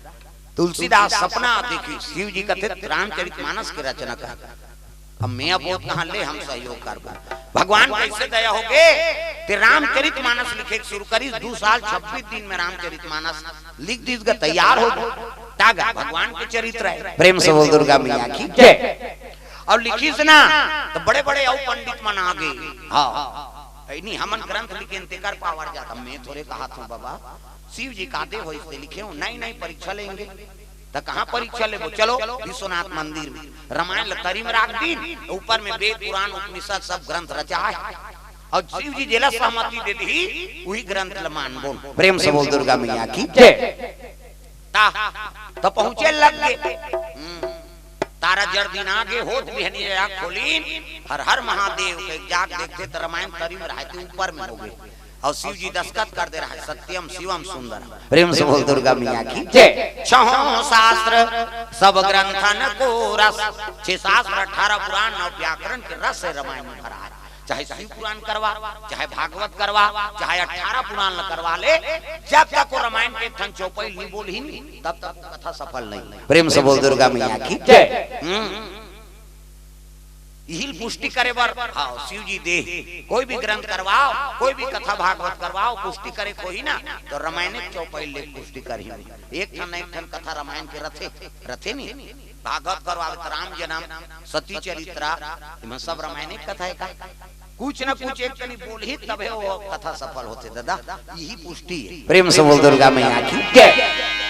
तुलसीदास सपना देखिस, शिव जी कथे रामचरित मानस के रचना कर। अब मैं अब वो कहाँ ले हम सहयोग करबो? भगवान कैसे दया होगे, ते रामचरित मानस लिखे के शुरू करिस। दू साल छब्बीस दिन में रामचरित मानस लिख दिस गा, तैयार हो गा। तागा भगवान के चरित्र है। प्रेम से बोल दुर्गा मैया की जय। और लिखिस ना, तो बड़े बड़े अउ पंडित मन आ गए। हाँ, नहीं, हमन ग्रंथ लिखे तेकर पावर जाता। मैं थोड़े कहा था बाबा, शिव जी का दे हो इससे लिखे हो, नहीं नहीं, परीक्षा लेंगे। तो कहाँ परीक्षा लेबो? चलो विश्वनाथ मंदिर में। रामायण ल तरी में राख दिन, ऊपर में वेद पुराण उपनिषद सब ग्रंथ रचा है। और शिव जी जेला सहमति दे दी, वही ग्रंथ ल मानबो। प्रेम से बोल दुर्गा मैया की जय। ता, तो पहुंचे लग गए। हम्म। तारा जड़ दिन आगे होत बिहनिया आँख खोलीन, हर हर महादेव के जाग देखते तो रामायण तरी में रहते ऊपर में हो गए। और शिव जी दस्तखत कर दे रहा है, सत्यम शिवम सुंदर। प्रेम से बोल दुर्गा मैया की जय। छहों शास्त्र सब ग्रंथन को रस, छह शास्त्र, अठारह पुराण और व्याकरण के रस से रामायण में भरा है। चाहे शिव पुराण करवा, चाहे भागवत करवा, चाहे अठारह पुराण ल करवा ले, जब तक वो रामायण के एक ठन चौपाई नहीं बोलही नहीं, तब तक कथा सफल नहीं। प्रेम से बोल दुर्गा मैया की जय। हम्म। इहिल पुष्टि करे बर, हाँ, शिव जी दे। कोई भी ग्रंथ करवाओ, कोई भी कथा भागवत करवाओ, पुष्टि करे कोई ना, तो रामायण के चौपाई ले पुष्टि करही। एक ठन न एक ठन कथा रामायण के रथे, रथे नहीं। भागवत करवावे तो राम जन्म, सती चरित्रा, इमन सब रामायण के कथा है का? कुछ ना कुछ एक कनी बोलही तबे वो कथा सफल होथे दादा। यही पुष्टि है। प्रेम से बोल दुर्गा मैया की जय।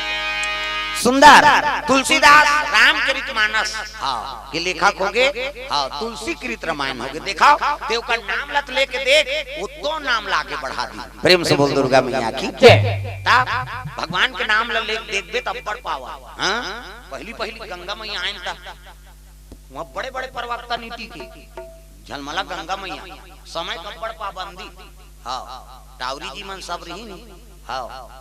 सुंदर तुलसीदास रामचरित मानस, हाँ, के लेखक हो गए। हाँ, तुलसी कृत रामायण हो गए। देखा, ते ओकर नाम ल त लेके देख, वो तो नाम ला आगे बढ़ा दी। प्रेम से बोल दुर्गा मैया की जय। ता भगवान के नाम ल लेके देखबे त अब्बड़ पावा। हाँ, पहली पहली गंगा मैया आयन त वहाँ बड़े बड़े प्रवक्ता नीति के, झलमला गंगा मैया, समय का बड़ पाबंदी। हाँ, टावरी जी मन सब रही नहीं। हाँ,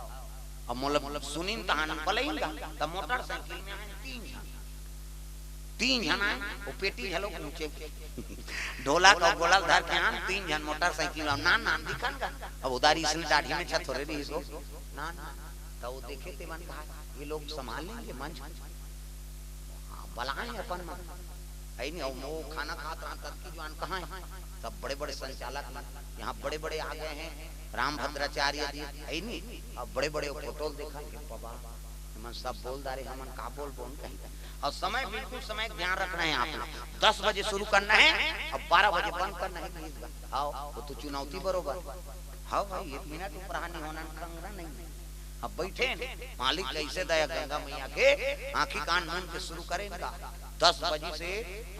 अब मोला सुनिन तहान बलैन गा, त मोटरसाइकिल में आए तीन झन, तीन झन आए, वो पेटी झलो पहुंचे, ढोलक और गोलक धर के आन, तीन झन मोटरसाइकिल में, नान नान दिखन गा। अब उधारी इसने दाढ़ी में छथोरे रही सो, नान नान, तो वो देखे ते मन कहा, ये लोग संभाल लेंगे मंच। हाँ, बलाए अपन मन। है नहीं, और वो खाना खात रहा तब की जुआन कहाँ है? सब बड़े-बड़े संचालक मन, यहाँ बड़े-बड़े आ गए हैं, राम भद्राचार्य जी, है नहीं? अब बड़े-बड़े फोटो देखा कि बाबा, हमन सब बोल डारे, हमन का बोल बोल कहीं। और समय, बिल्कुल समय का ध्यान रखना है आप लोग। दस बजे शुरू करना है और बारह बजे बंद करना है, please। हाँ, वो तो चुनौती बरोबर। हाँ भाई, एक मिनट उपराहा नहीं होना, खंगरा नहीं। अब बैठे न, मालिक कैसे दया गंगा मैया के, आंखी कान मूंद के शुरू करें का। दस बजे से,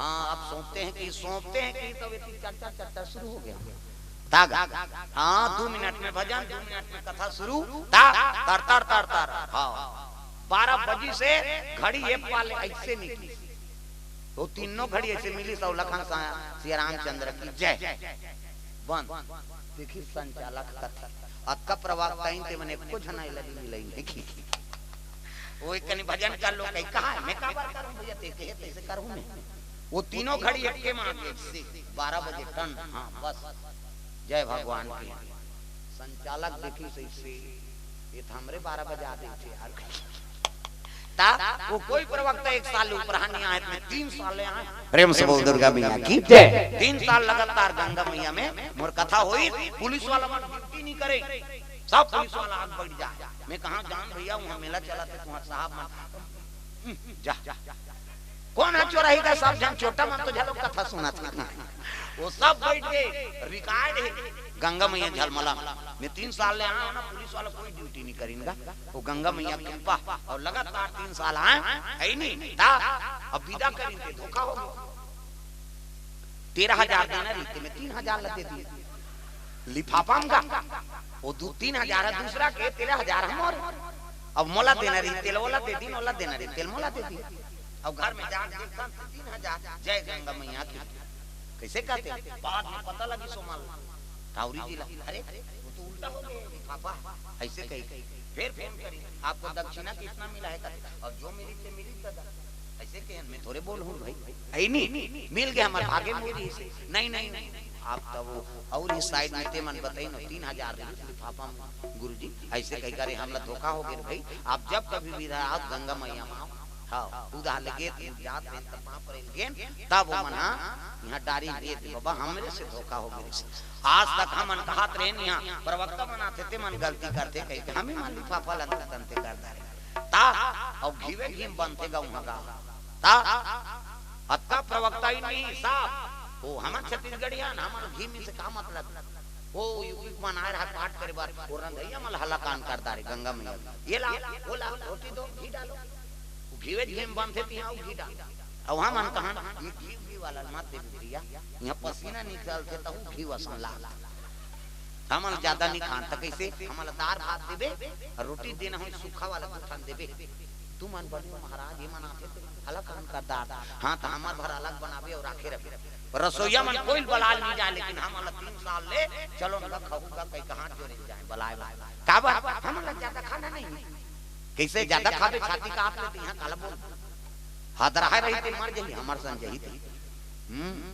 हाँ, अब सौंपते हैं कि, सौंपते हैं कि, तो ये चट्टा चट्टा शुरू हो गया। तागा, हाँ, दो मिनट में भजन, दो मिनट में कथा शुरू, ता, तर, तर, तर, तर, हाँ। बारह बजे से घड़ी एक पाले ऐसे निकली। वो तीनों घड़ी ऐसे मिली, सौ लखन सा-, सिया रामचंद्र की जय। बंद। देखी संचालक कथे, अतका प्रवक्ता इन ते मने कुछ नहीं लगी, मिलई नहीं की। वो एक कनी भजन कर लो, कहीं कहा है, मैं काबर करूं भैया, ते कहे तैसे करूं मैं। वो तीनों घड़ी एक के मार के से बारह बजे टन, हाँ बस, जय भगवान की। संचालक देखी से, से, ये तो हमरे बारह बजे आते थे यार। ता वो कोई प्रवक्ता एक साल ऊपर नहीं आए, मैं तीन साल ले आए। प्रेम से बोल दुर्गा मैया की जय। तीन साल लगातार गंगा मैया में मोर कथा होई, पुलिस वाला मन ड्यूटी नहीं करे, सब पुलिस वाला आग बैठ जाए। मैं कहा जान भैया, वहाँ मेला चला थे, तुम्हारा साहब मन, जा, जा, जा। कौन है चौराही का सब जन, छोटा मन तो झलो कथा सुना था। वो सब बैठ गए, रिकॉर्ड है। गंगा मैया झलमला में तीन साल ले आना, पुलिस वाला कोई ड्यूटी नहीं करेंगा। वो गंगा मैया कृपा और लगातार तीन साल आए, है नहीं, ता अब विदा करेंगे, धोखा हो गया। तेरह हजार देना रही, ते मैं तीन हजार ला दे दी। लिफाफा में का? वो दू तीन हजार है, दूसरा के तेरह हजार हम और। अब मोला देना रही, तेल वाला दे दी, मोला देना रही, तेल मोला दे दी। अब घर में जाके देखता तो तीन हजार, जय गंगा मैया की। कैसे कहते? बाद में पता लगी सोमल। टावरी जी ला, अरे, वो तो उल्टा हो गया, लिफाफा। ऐसे कही, फिर फोन करी, आपको दक्षिणा कितना मिला है? कहते, अब जो मिली, ते मिली दादा। ऐसे के मैं थोड़े बोल हूँ भाई, है नहीं, मिल गया हमारे भागे में जी से। नहीं, नहीं, नहीं, आप तब वो और इस साइड में ते मन बताई न, तीन हजार रिहिस लिफाफा में, गुरुजी, ऐसे कही करे, हमला धोखा हो गए भाई। आप जब कभी भी रहा, आप गंगा मैया में आओ। हाँ, उधार ले गे, जात रहे, तब पाँव परे गेन, तब वो मन हा, यहाँ डारी दे दे, बाबा, हमरे से धोखा हो गए। आज तक हमन कहत रहे, यहाँ प्रवक्ता मन आथे, ते मन गलती करथे, कही के हम ही मन लिफाफा लंते तंते कर डारे। ता, और घीवे घीम बनथे गौहा गा। ता, अतका प्रवक्ता ही नहीं साहब। वो हमन छत्तीसगढ़िया न, हमन घीम से का मतलब? वो यूपी के मन आए रहा पाठ करे बर, वो रंधैया मन हलाकान कर डारे गंगा मैया। ये ला, वो ला, रोटी दो, घी डालो। वो घीवे घीम बनथे, तिहाँ वो घी डाल। अब हमन कहन, ये घी, घी वाला मत दे भैया, यहाँ पसीना निकलथे, तहू घी वसन लाग। हमन ज्यादा नहीं खान, त कैसे? हमन दार भात देबे, और रोटी देना हो, सूखा वाला दू ठन देबे। तुमन बने महाराज, ये मन आथे, तुमन अलग काम कर दार। हाँ, त हमर भर अलग बनाबे और राखे रखबे। रसोईया मन कोई बलाल नहीं जाए, लेकिन हमन ला तीन साल ले, चलो न, खाहू का कहीं कहाँ जोरे जाए, बलाए बलाए। काबर? हमन ला ज्यादा खाना नहीं। कैसे ज्यादा खाबे, छाती का आप लेते यहाँ काला बोल। हदरहा रही ते मर जही, हमर सन जही ते। हम्म,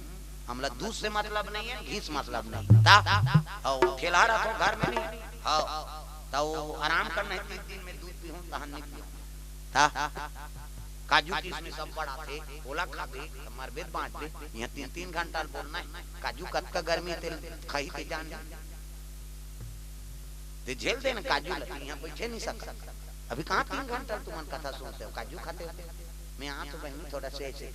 हमला दूध से मतलब नहीं है, घी से मतलब नहीं। ता, और ठेलहा रखो घर में नहीं, हाँ, तो आराम करना है, तीन दिन में दूध पीहूं, तहन नहीं पीहूं। ता, काजू किशमिश सब बड़ा थे, ओला खाबे, त मरबे त बाँचबे, यहाँ तीन तीन घंटा बोलना है। काजू कतका गर्मी ते खाही ते जान। ते झेल देन काजू ल, यहाँ बैठे नहीं सकत। अभी कहाँ तीन घंटा तुमन कथा सुनते हो, काजू खाते हो? मैं आ तो बहिनी थोड़ा से ऐसे।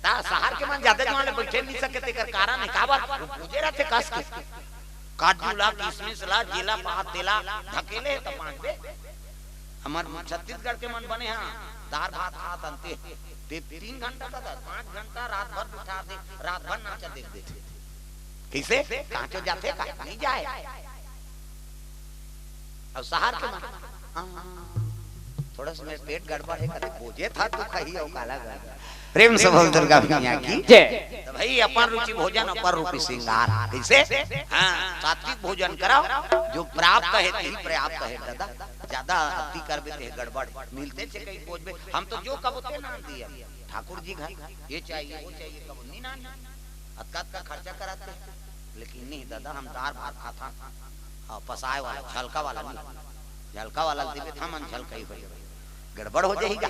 ता शहर के मन ज्यादा जुआन ले बैठे नहीं सके, तेकर कारण है काबर? वो पूजे रहते कस के। काजू ला, किशमिश ला, जेला पात तेला, ढकेले है त पाँच बे। हमर छत्तीसगढ़ के मन बने हाँ, दार भात खात अंते। ते तीन घंटा का दर, पाँच घंटा रात भर बिठा दे, रात भर नाचा देख देथे। कैसे? कांचो जाथे का? नहीं जाए। अब शहर के मन, हाँ, थोड़ा सा मेरे पेट गड़बड़ है, कदे बोझे था तू खही हो काला गड़बड़। प्रेम से बोल दुर्गा मैया की जय। तो भाई, अपन रुचि भोजन, अपन रूपी श्रृंगार। कैसे? हाँ, सात्विक भोजन कराओ, जो प्राप्त है, यही पर्याप्त है दादा। ज्यादा अति करबे ते गड़बड़। मिलते छे कहीं बोझबे, हम तो जो कबो ते नाम दिया, ठाकुर जी घर, ये चाहिए, वो चाहिए, कबो नहीं नाम। अतका अतका खर्चा कराते, लेकिन नहीं दादा, हम दार भात खाता। हाँ, पसाए वाला, झलका वाला नहीं। झलका वाला देबे त हमन झलका ही हो जाबे। गड़बड़ हो जाही गा।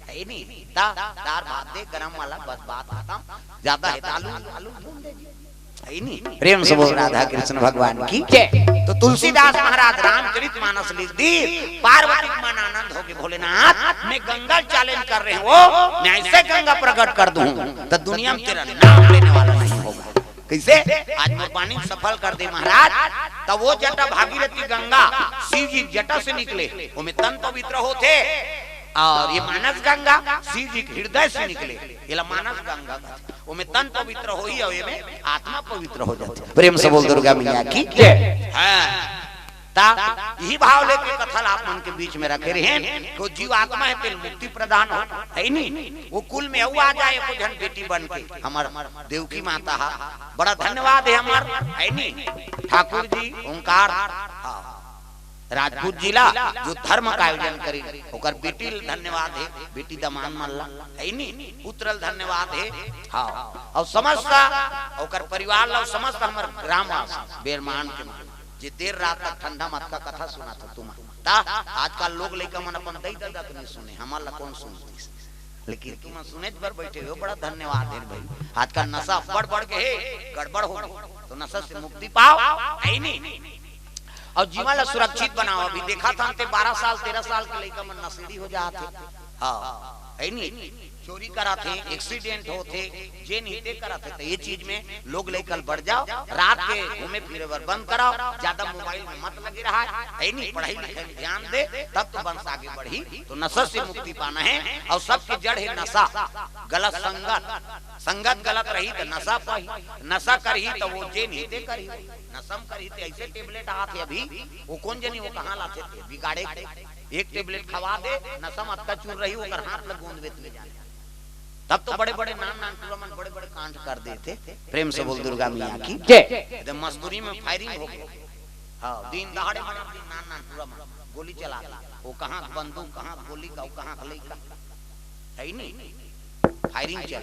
है नहीं? दा, दार भात दे, गरम वाला, बस बात खत्म। ज्यादा है त आलू, आलू भून दे जी। है नहीं? प्रेम से बोल राधा कृष्ण भगवान की जय। तो तुलसीदास महाराज रामचरित मानस लिख दी, पार्वती के मन आनंद हो गए, भोलेनाथ, मैं गंगा चैलेंज कर रहे हूँ, मैं ऐसे गंगा प्रकट कर दूं, तो दुनिया में तेरा नाम लेने वाला नहीं होगा। कैसे? आज मोर बानी सफल कर दे महाराज। तब वो जटा भागीरथी गंगा शिव जी जटा से निकले, ओमे तन पवित्र होथे, और ये मानस गंगा शिव जी के हृदय से निकले, एला मानस गंगा कथे। ओमे तन पवित्र होही और एमे आत्मा पवित्र हो जाथे। प्रेम से बोल दुर्गा मैया की जय। हाँ। ता यही भाव लेके कथा ला आप मन के बीच में रखे रहेन कि वो जीव आत्मा है, तेल मुक्ति प्रदान हो, है नहीं? वो कुल में अउ आ जाए, एको झन बेटी बन के, हमर देवकी माता हा, बड़ा धन्यवाद है हमर, है नहीं? ठाकुर जी, ओंकार, हाँ, राजपूत जी ला, जो धर्म का आयोजन करी, ओकर बेटी ला धन्यवाद है, बेटी दमान मन ला, है नहीं? पुत्र ला धन्यवाद है, हाँ, और समस्त ओकर परिवार ला, समस्त हमर ग्रामवासी, बेरमान के मन, जे देर रात तक ठंडा मत का कथा सुना था तुम। ता आजकल लोग लइका मन अपन दई ददा के नहीं सुने, हमर ला कौन सुनतीस? लेकिन तुम सुने बर बैठे हो, बड़ा धन्यवाद है भाई। आजकल नशा बढ़ बढ़ के है, गड़बड़ हो गई, तो नशा से मुक्ति पाओ, है नहीं? और जीवन ला सुरक्षित बनाओ। अभी देखा था ते बारह साल, तेरह साल के लइका मन नशेड़ी हो जात है। हाँ, है नहीं? चोरी कराथे, एक्सीडेंट होथे, जे नहीं ते कराथे, तो ये चीज में लोग लइका बढ़ जाओ, रात के घूमे फिरे बर बंद कराओ, ज्यादा मोबाइल में मत लगे रहा, है नहीं? पढ़ाई लिखाई में ध्यान दे, तब तो वंश आगे बढ़ी। तो नशा से मुक्ति पाना है, और सबके जड़ है नशा, गलत संगत। संगत गलत रही तो नशा पाही, नशा करही तो वो जे नहीं ते करही, नशा में करही तो ऐसे टेबलेट आथे अभी, वो कौन जनी वो कहाँ लाथे ते बिगाड़े के। एक टेबलेट खवा दे, नशा में अतका चूर रही, ओकर हाथ ल गोंद बेत ले जाने। तब तो बड़े बड़े नान नान टूरा मन बड़े बड़े कांड कर देथे। प्रेम से बोल दुर्गा मैया की जय। एकदम मस्तूरी में फायरिंग हो गई। हाँ, दिन दहाड़े बना दिन नान नान टूरा मन गोली चला दी। वो कहाँ के बंदूक, कहाँ के गोली का, वो कहाँ के लइका, है नहीं? फायरिंग चल।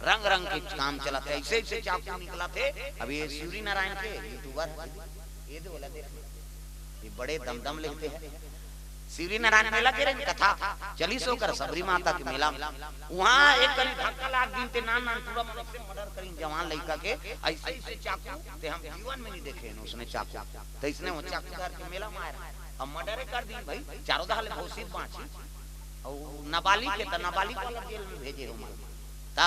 रंग रंग के काम चलत हे, ऐसे ऐसे चाकू निकलत हे। अब ये शिवरी नारायण के यूट्यूबर हे, ये दे बोला देख, ये बड़े दमदम लेते हैं। शिवरी नारायण मेला के रहिन कथा चलिस ओकर सबरी माता के मेला में। वहाँ एक कनी धक्का लाग दिन ते नान नान टूरा मन से मर्डर करिन जवान लइका के, ऐसे ऐसे चाकू ते हम जीवन में नहीं देखे हैं उसने चाकू। तो इसने वो चाकू धर के मेला में आए रहा, अब मर्डर कर दिन भाई, चारों दहाले भोसित बाँची। और नाबालिग के तो नाबालिग वाला जेल में भेजे हो मन। ता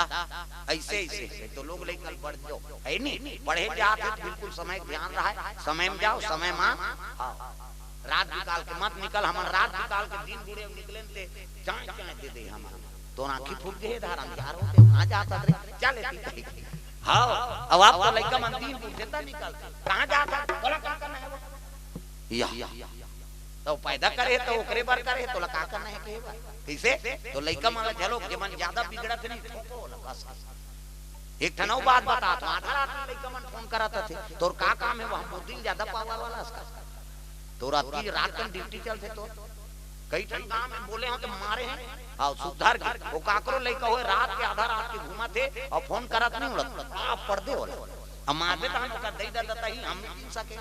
ऐसे ऐसे हे तो लोग लइका बढ़ जाओ, है नी? पढ़े जात हे तो बिल्कुल समय के ध्यान रहे, समय में जाओ, समय में आओ। रात बिकाल के मत निकल, हमन रात बिकाल के दिन बुड़े निकलेन ते चाय चाय दे दे हमन। तोर आँखी फूट गे हे, धार अंधियार होगे, कहाँ जात हस रे? चल एती कही। हाँ, अब आप तो लइका मन दिन बुड़थे त निकलथे, कहाँ जात हस? तोला का करना हे वो? या, या, या, या। तो पैदा करे हे तो ओकरे बर करे हे, तोला का करना हे कहे बर? कइसे? तो लइका मन ला झलोक, जेमन ज्यादा बिगड़त हे नहीं, ठोको ओला बस। एक ठन अउ बात बतात हँव, आधा रात में लइका मन फोन करत रथे, तोर का काम हे वहाँ, मोर दिन ज्यादा पावर वाला हस का? तोर रात की रात कन ड्यूटी चलथे तोर। कई ठन गाँव में बोले हँव तो मारे हे, हाँ, सुधर गे। वो काकरो लइका होय, रात के आधा रात के घूमत हे और फोन करत नहीं उड़त, आ, पड़ दे ओला। अब मारबे तहन ओकर दई ददा तही, हम नहीं चिन सके।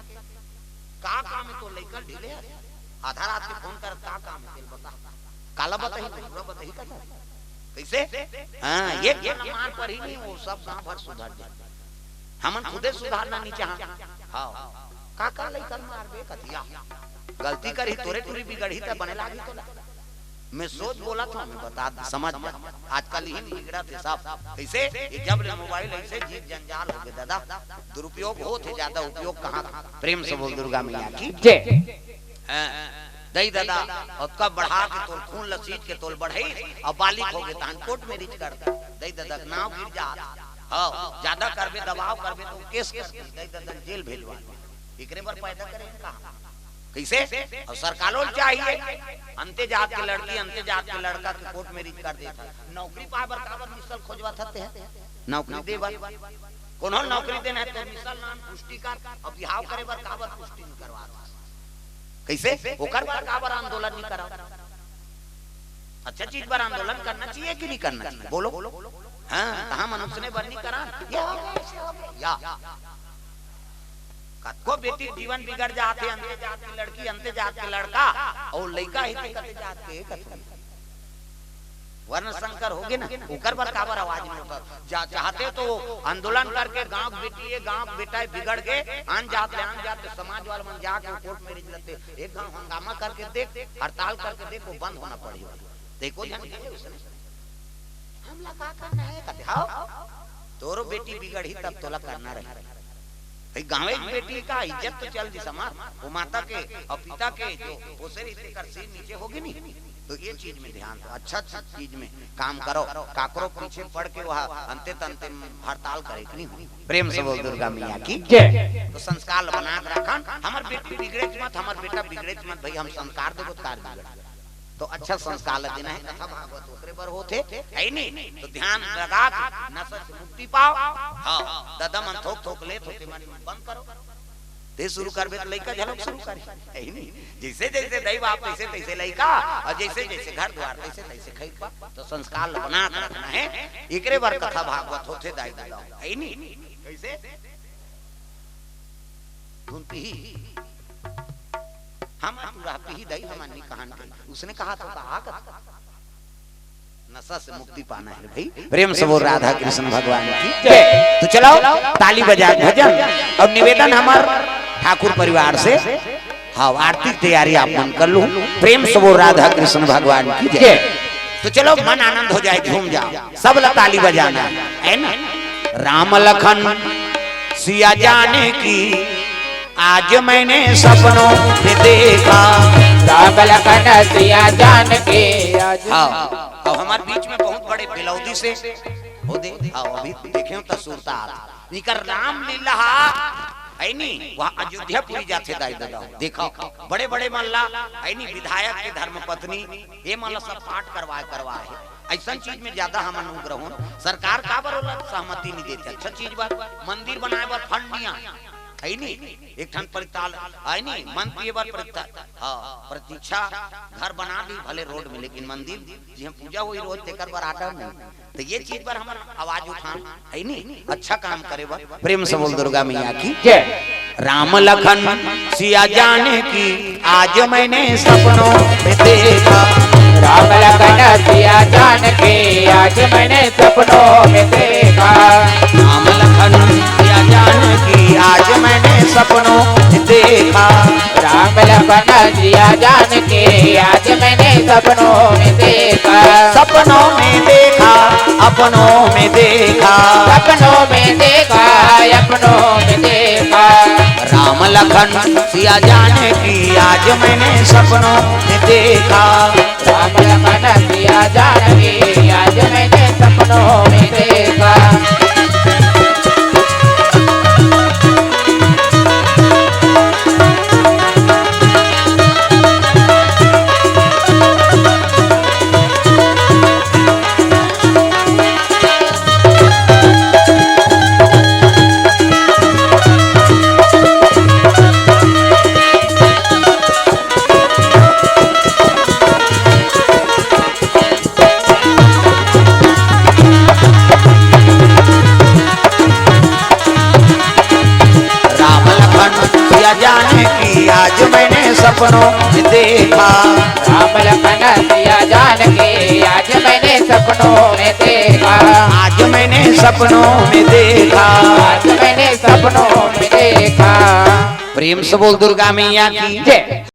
का काम हे तोर लइका ढीले हे? आधा रात के फोन करत का काम हे, तेला बता। काला बताही, पूरा बताही का? कइसे? हाँ, एक झन मार पड़ही नहीं, वो सब गाँव भर सुधर जाय। हमन खुदे सुधारना नहीं चाहन। हाँ, का का लइका ल मारबे कतिया? गलती करही, तोरे टूरी बिगड़ही त बने लागही तोला। मैं सोच बोलत हँव, मैं बता द-, समझ जा। आजकल ही बिगड़त हे सब। कइसे? ये जब ले मोबाइल ऐसे जीव जंजाल होगे दादा, दुरुपयोग होत हे, ज्यादा उपयोग कहाँ? प्रेम से बोल दुर्गा मैया की। जय। हाँ, दई ददा, अउ कब बढ़ा के तोल खून ल सींच के तोल बढ़ई, अउ बालिग होगे तहन कोर्ट मैरिज कर दे। दई ददा के नाव गिर जात। हाँ, ज्यादा करबे, दबाव करबे तो केस कर दे, दई ददा ल जेल भेजवा दे। एकरे बर पैदा करे हे कहाँ? कइसे? अउ सरकारो ल चाहिए, अंते जात के लड़की, अंते जात के लड़का के कोर्ट मैरिज कर देत हे। नौकरी पाए बर काबर मिसल खोजवत हते हैं? नौकरी दे बर। कोनो नौकरी देना हे तो मिसल नान पुष्टि कर, अउ बिहाव करे बर काबर पुष्टि नहीं करवात? कइसे? ओकर बर काबर आंदोलन नहीं कराव? अच्छा चीज बर आंदोलन करना चाहिए कि नहीं करना चाहिए? बोलो। हाँ, कहाँ मनुष्य ने बर नहीं करा? ये हो गया, ऐसे हो गया। या। कतको बेटी जीवन बिगड़ जात हे, अंते जात की लड़की, अंते जात के लड़का, अउ लइका ही ते कते जात के, कते वर्ण संकर होगे ना, ओकर बर काबर आवाज नहीं उठत? जा, चाहते तो आंदोलन करके गांव के बेटी, ये गांव के बेटा बिगड़ गे, आन जात ले आन जात ले समाज वाला मन जाके कोर्ट मैरिज लड़ते, एक गांव हंगामा करके देख, हड़ताल करके देख, वो बंद होना पड़ही। देखो ध्यान दे उसने, हमला का करना हे कते, हाँ? तोरो बेटी बिगड़ही तब तोला करना रही। भाई गाँवे के बेटी का इज्जत तो चल दिस हमार, वो माता के अउ पिता के जो पोसे रहिथे तेकर सिर नीचे होगे नहीं। तो ये चीज में ध्यान दो, अच्छा अच्छा चीज में काम करो। काकरो पीछे पड़ के वह अंते तंते हड़ताल करे कि नहीं हो। प्रेम से बोल दुर्गा मैया की। जय। तो संस्कार ल बना के रखन, हमर बेटी बिगड़ेच मत, हमर बेटा बिगड़ेच मत, भाई हम संस्कार देबो तार बिगड़। तो अच्छा संस्कार ल देना हे, कथा भागवत ओकरे बर होथे, हे नहीं? तो ध्यान लगा के नशा से मुक्ति पाओ। हाँ, ददा मन थोक थोक लेत होथे, मन बंद करो। ते शुरू करबे तो लइका झलक शुरू करे, हे नहीं? जैसे जैसे दई बाप तैसे तैसे लइका, अउ जैसे जैसे घर द्वार तैसे तैसे खइपा। तो संस्कार ल बना के रखना हे, एकरे बर कथा भागवत होथे दाई ददा, हे नहीं? कइसे? धुन पीही। हम पूरा पीही दई, हम अन्नी कहान के। उसने कहा तो कहा कर। नशा से मुक्ति पाना है भाई। प्रेम से बोल राधा कृष्ण भगवान की जय। तो चलाओ ताली बजा भजन अउ निवेदन हमार ठाकुर परिवार से। हाँ, आरती की तैयारी आप मन कर लो। प्रेम से बोल राधा कृष्ण भगवान की जय। तो चलो मन आनंद हो जाए, झूम जाओ, सब ला ताली बजाना है, है ना? राम लखन सिया जाने की आज मैंने सपनों में देखा। राम लखन सिया जान के आज हाँ, अब हमारे बीच में बहुत बड़े बेलौदी से हो दे। हाँ, अभी देखे हो तसूरता इकर रामलीला है नी, वहाँ अयोध्यापुरी जाथे दाई ददा। देखो, बड़े बड़े मन ला है नी, विधायक के धर्मपत्नी, ये मन ला सब पाठ करवाए करवाए हे। ऐसन चीज में ज्यादा हमन उग्र होन। सरकार काबर ओला सहमति नहीं देथे? अच्छा चीज बर, मंदिर बनाए बर फंड नहीं आए, है नी? एक ठन परिताल है नी, मन पिए बर परिता-, हाँ, प्रतीक्षा घर बना दी, भले रोड में, लेकिन मंदिर जी हम पूजा होई रोज, तेकर बर आटा नहीं। तो ये चीज पर हमर आवाज उठान, है नी? अच्छा काम करे बर। प्रेम से बोल दुर्गा मैया की। जय। राम लखन सिया जानकी, आज मैंने सपनों में देखा। राम लखन सिया जानकी, आज मैंने सपनों में देखा। राम लखन सिया जानकी, आज मैंने सपनों में देखा। राम लखन सिया जानकी, आज मैंने सपनों में देखा। सपनों में देखा, अपनों में देखा। सपनों में देखा, अपनों में देखा। राम लखन सिया जानकी, आज मैंने सपनों में देखा। राम लखन सिया जानकी, आज मैंने सपनों में देखा। राम लखन सिया जानकी, आज मैंने सपनों में देखा। राम लखन सिया जानकी, आज मैंने सपनों में देखा। आज मैंने सपनों में देखा। आज मैंने सपनों में देखा। प्रेम से बोल दुर्गा मैया की। जय।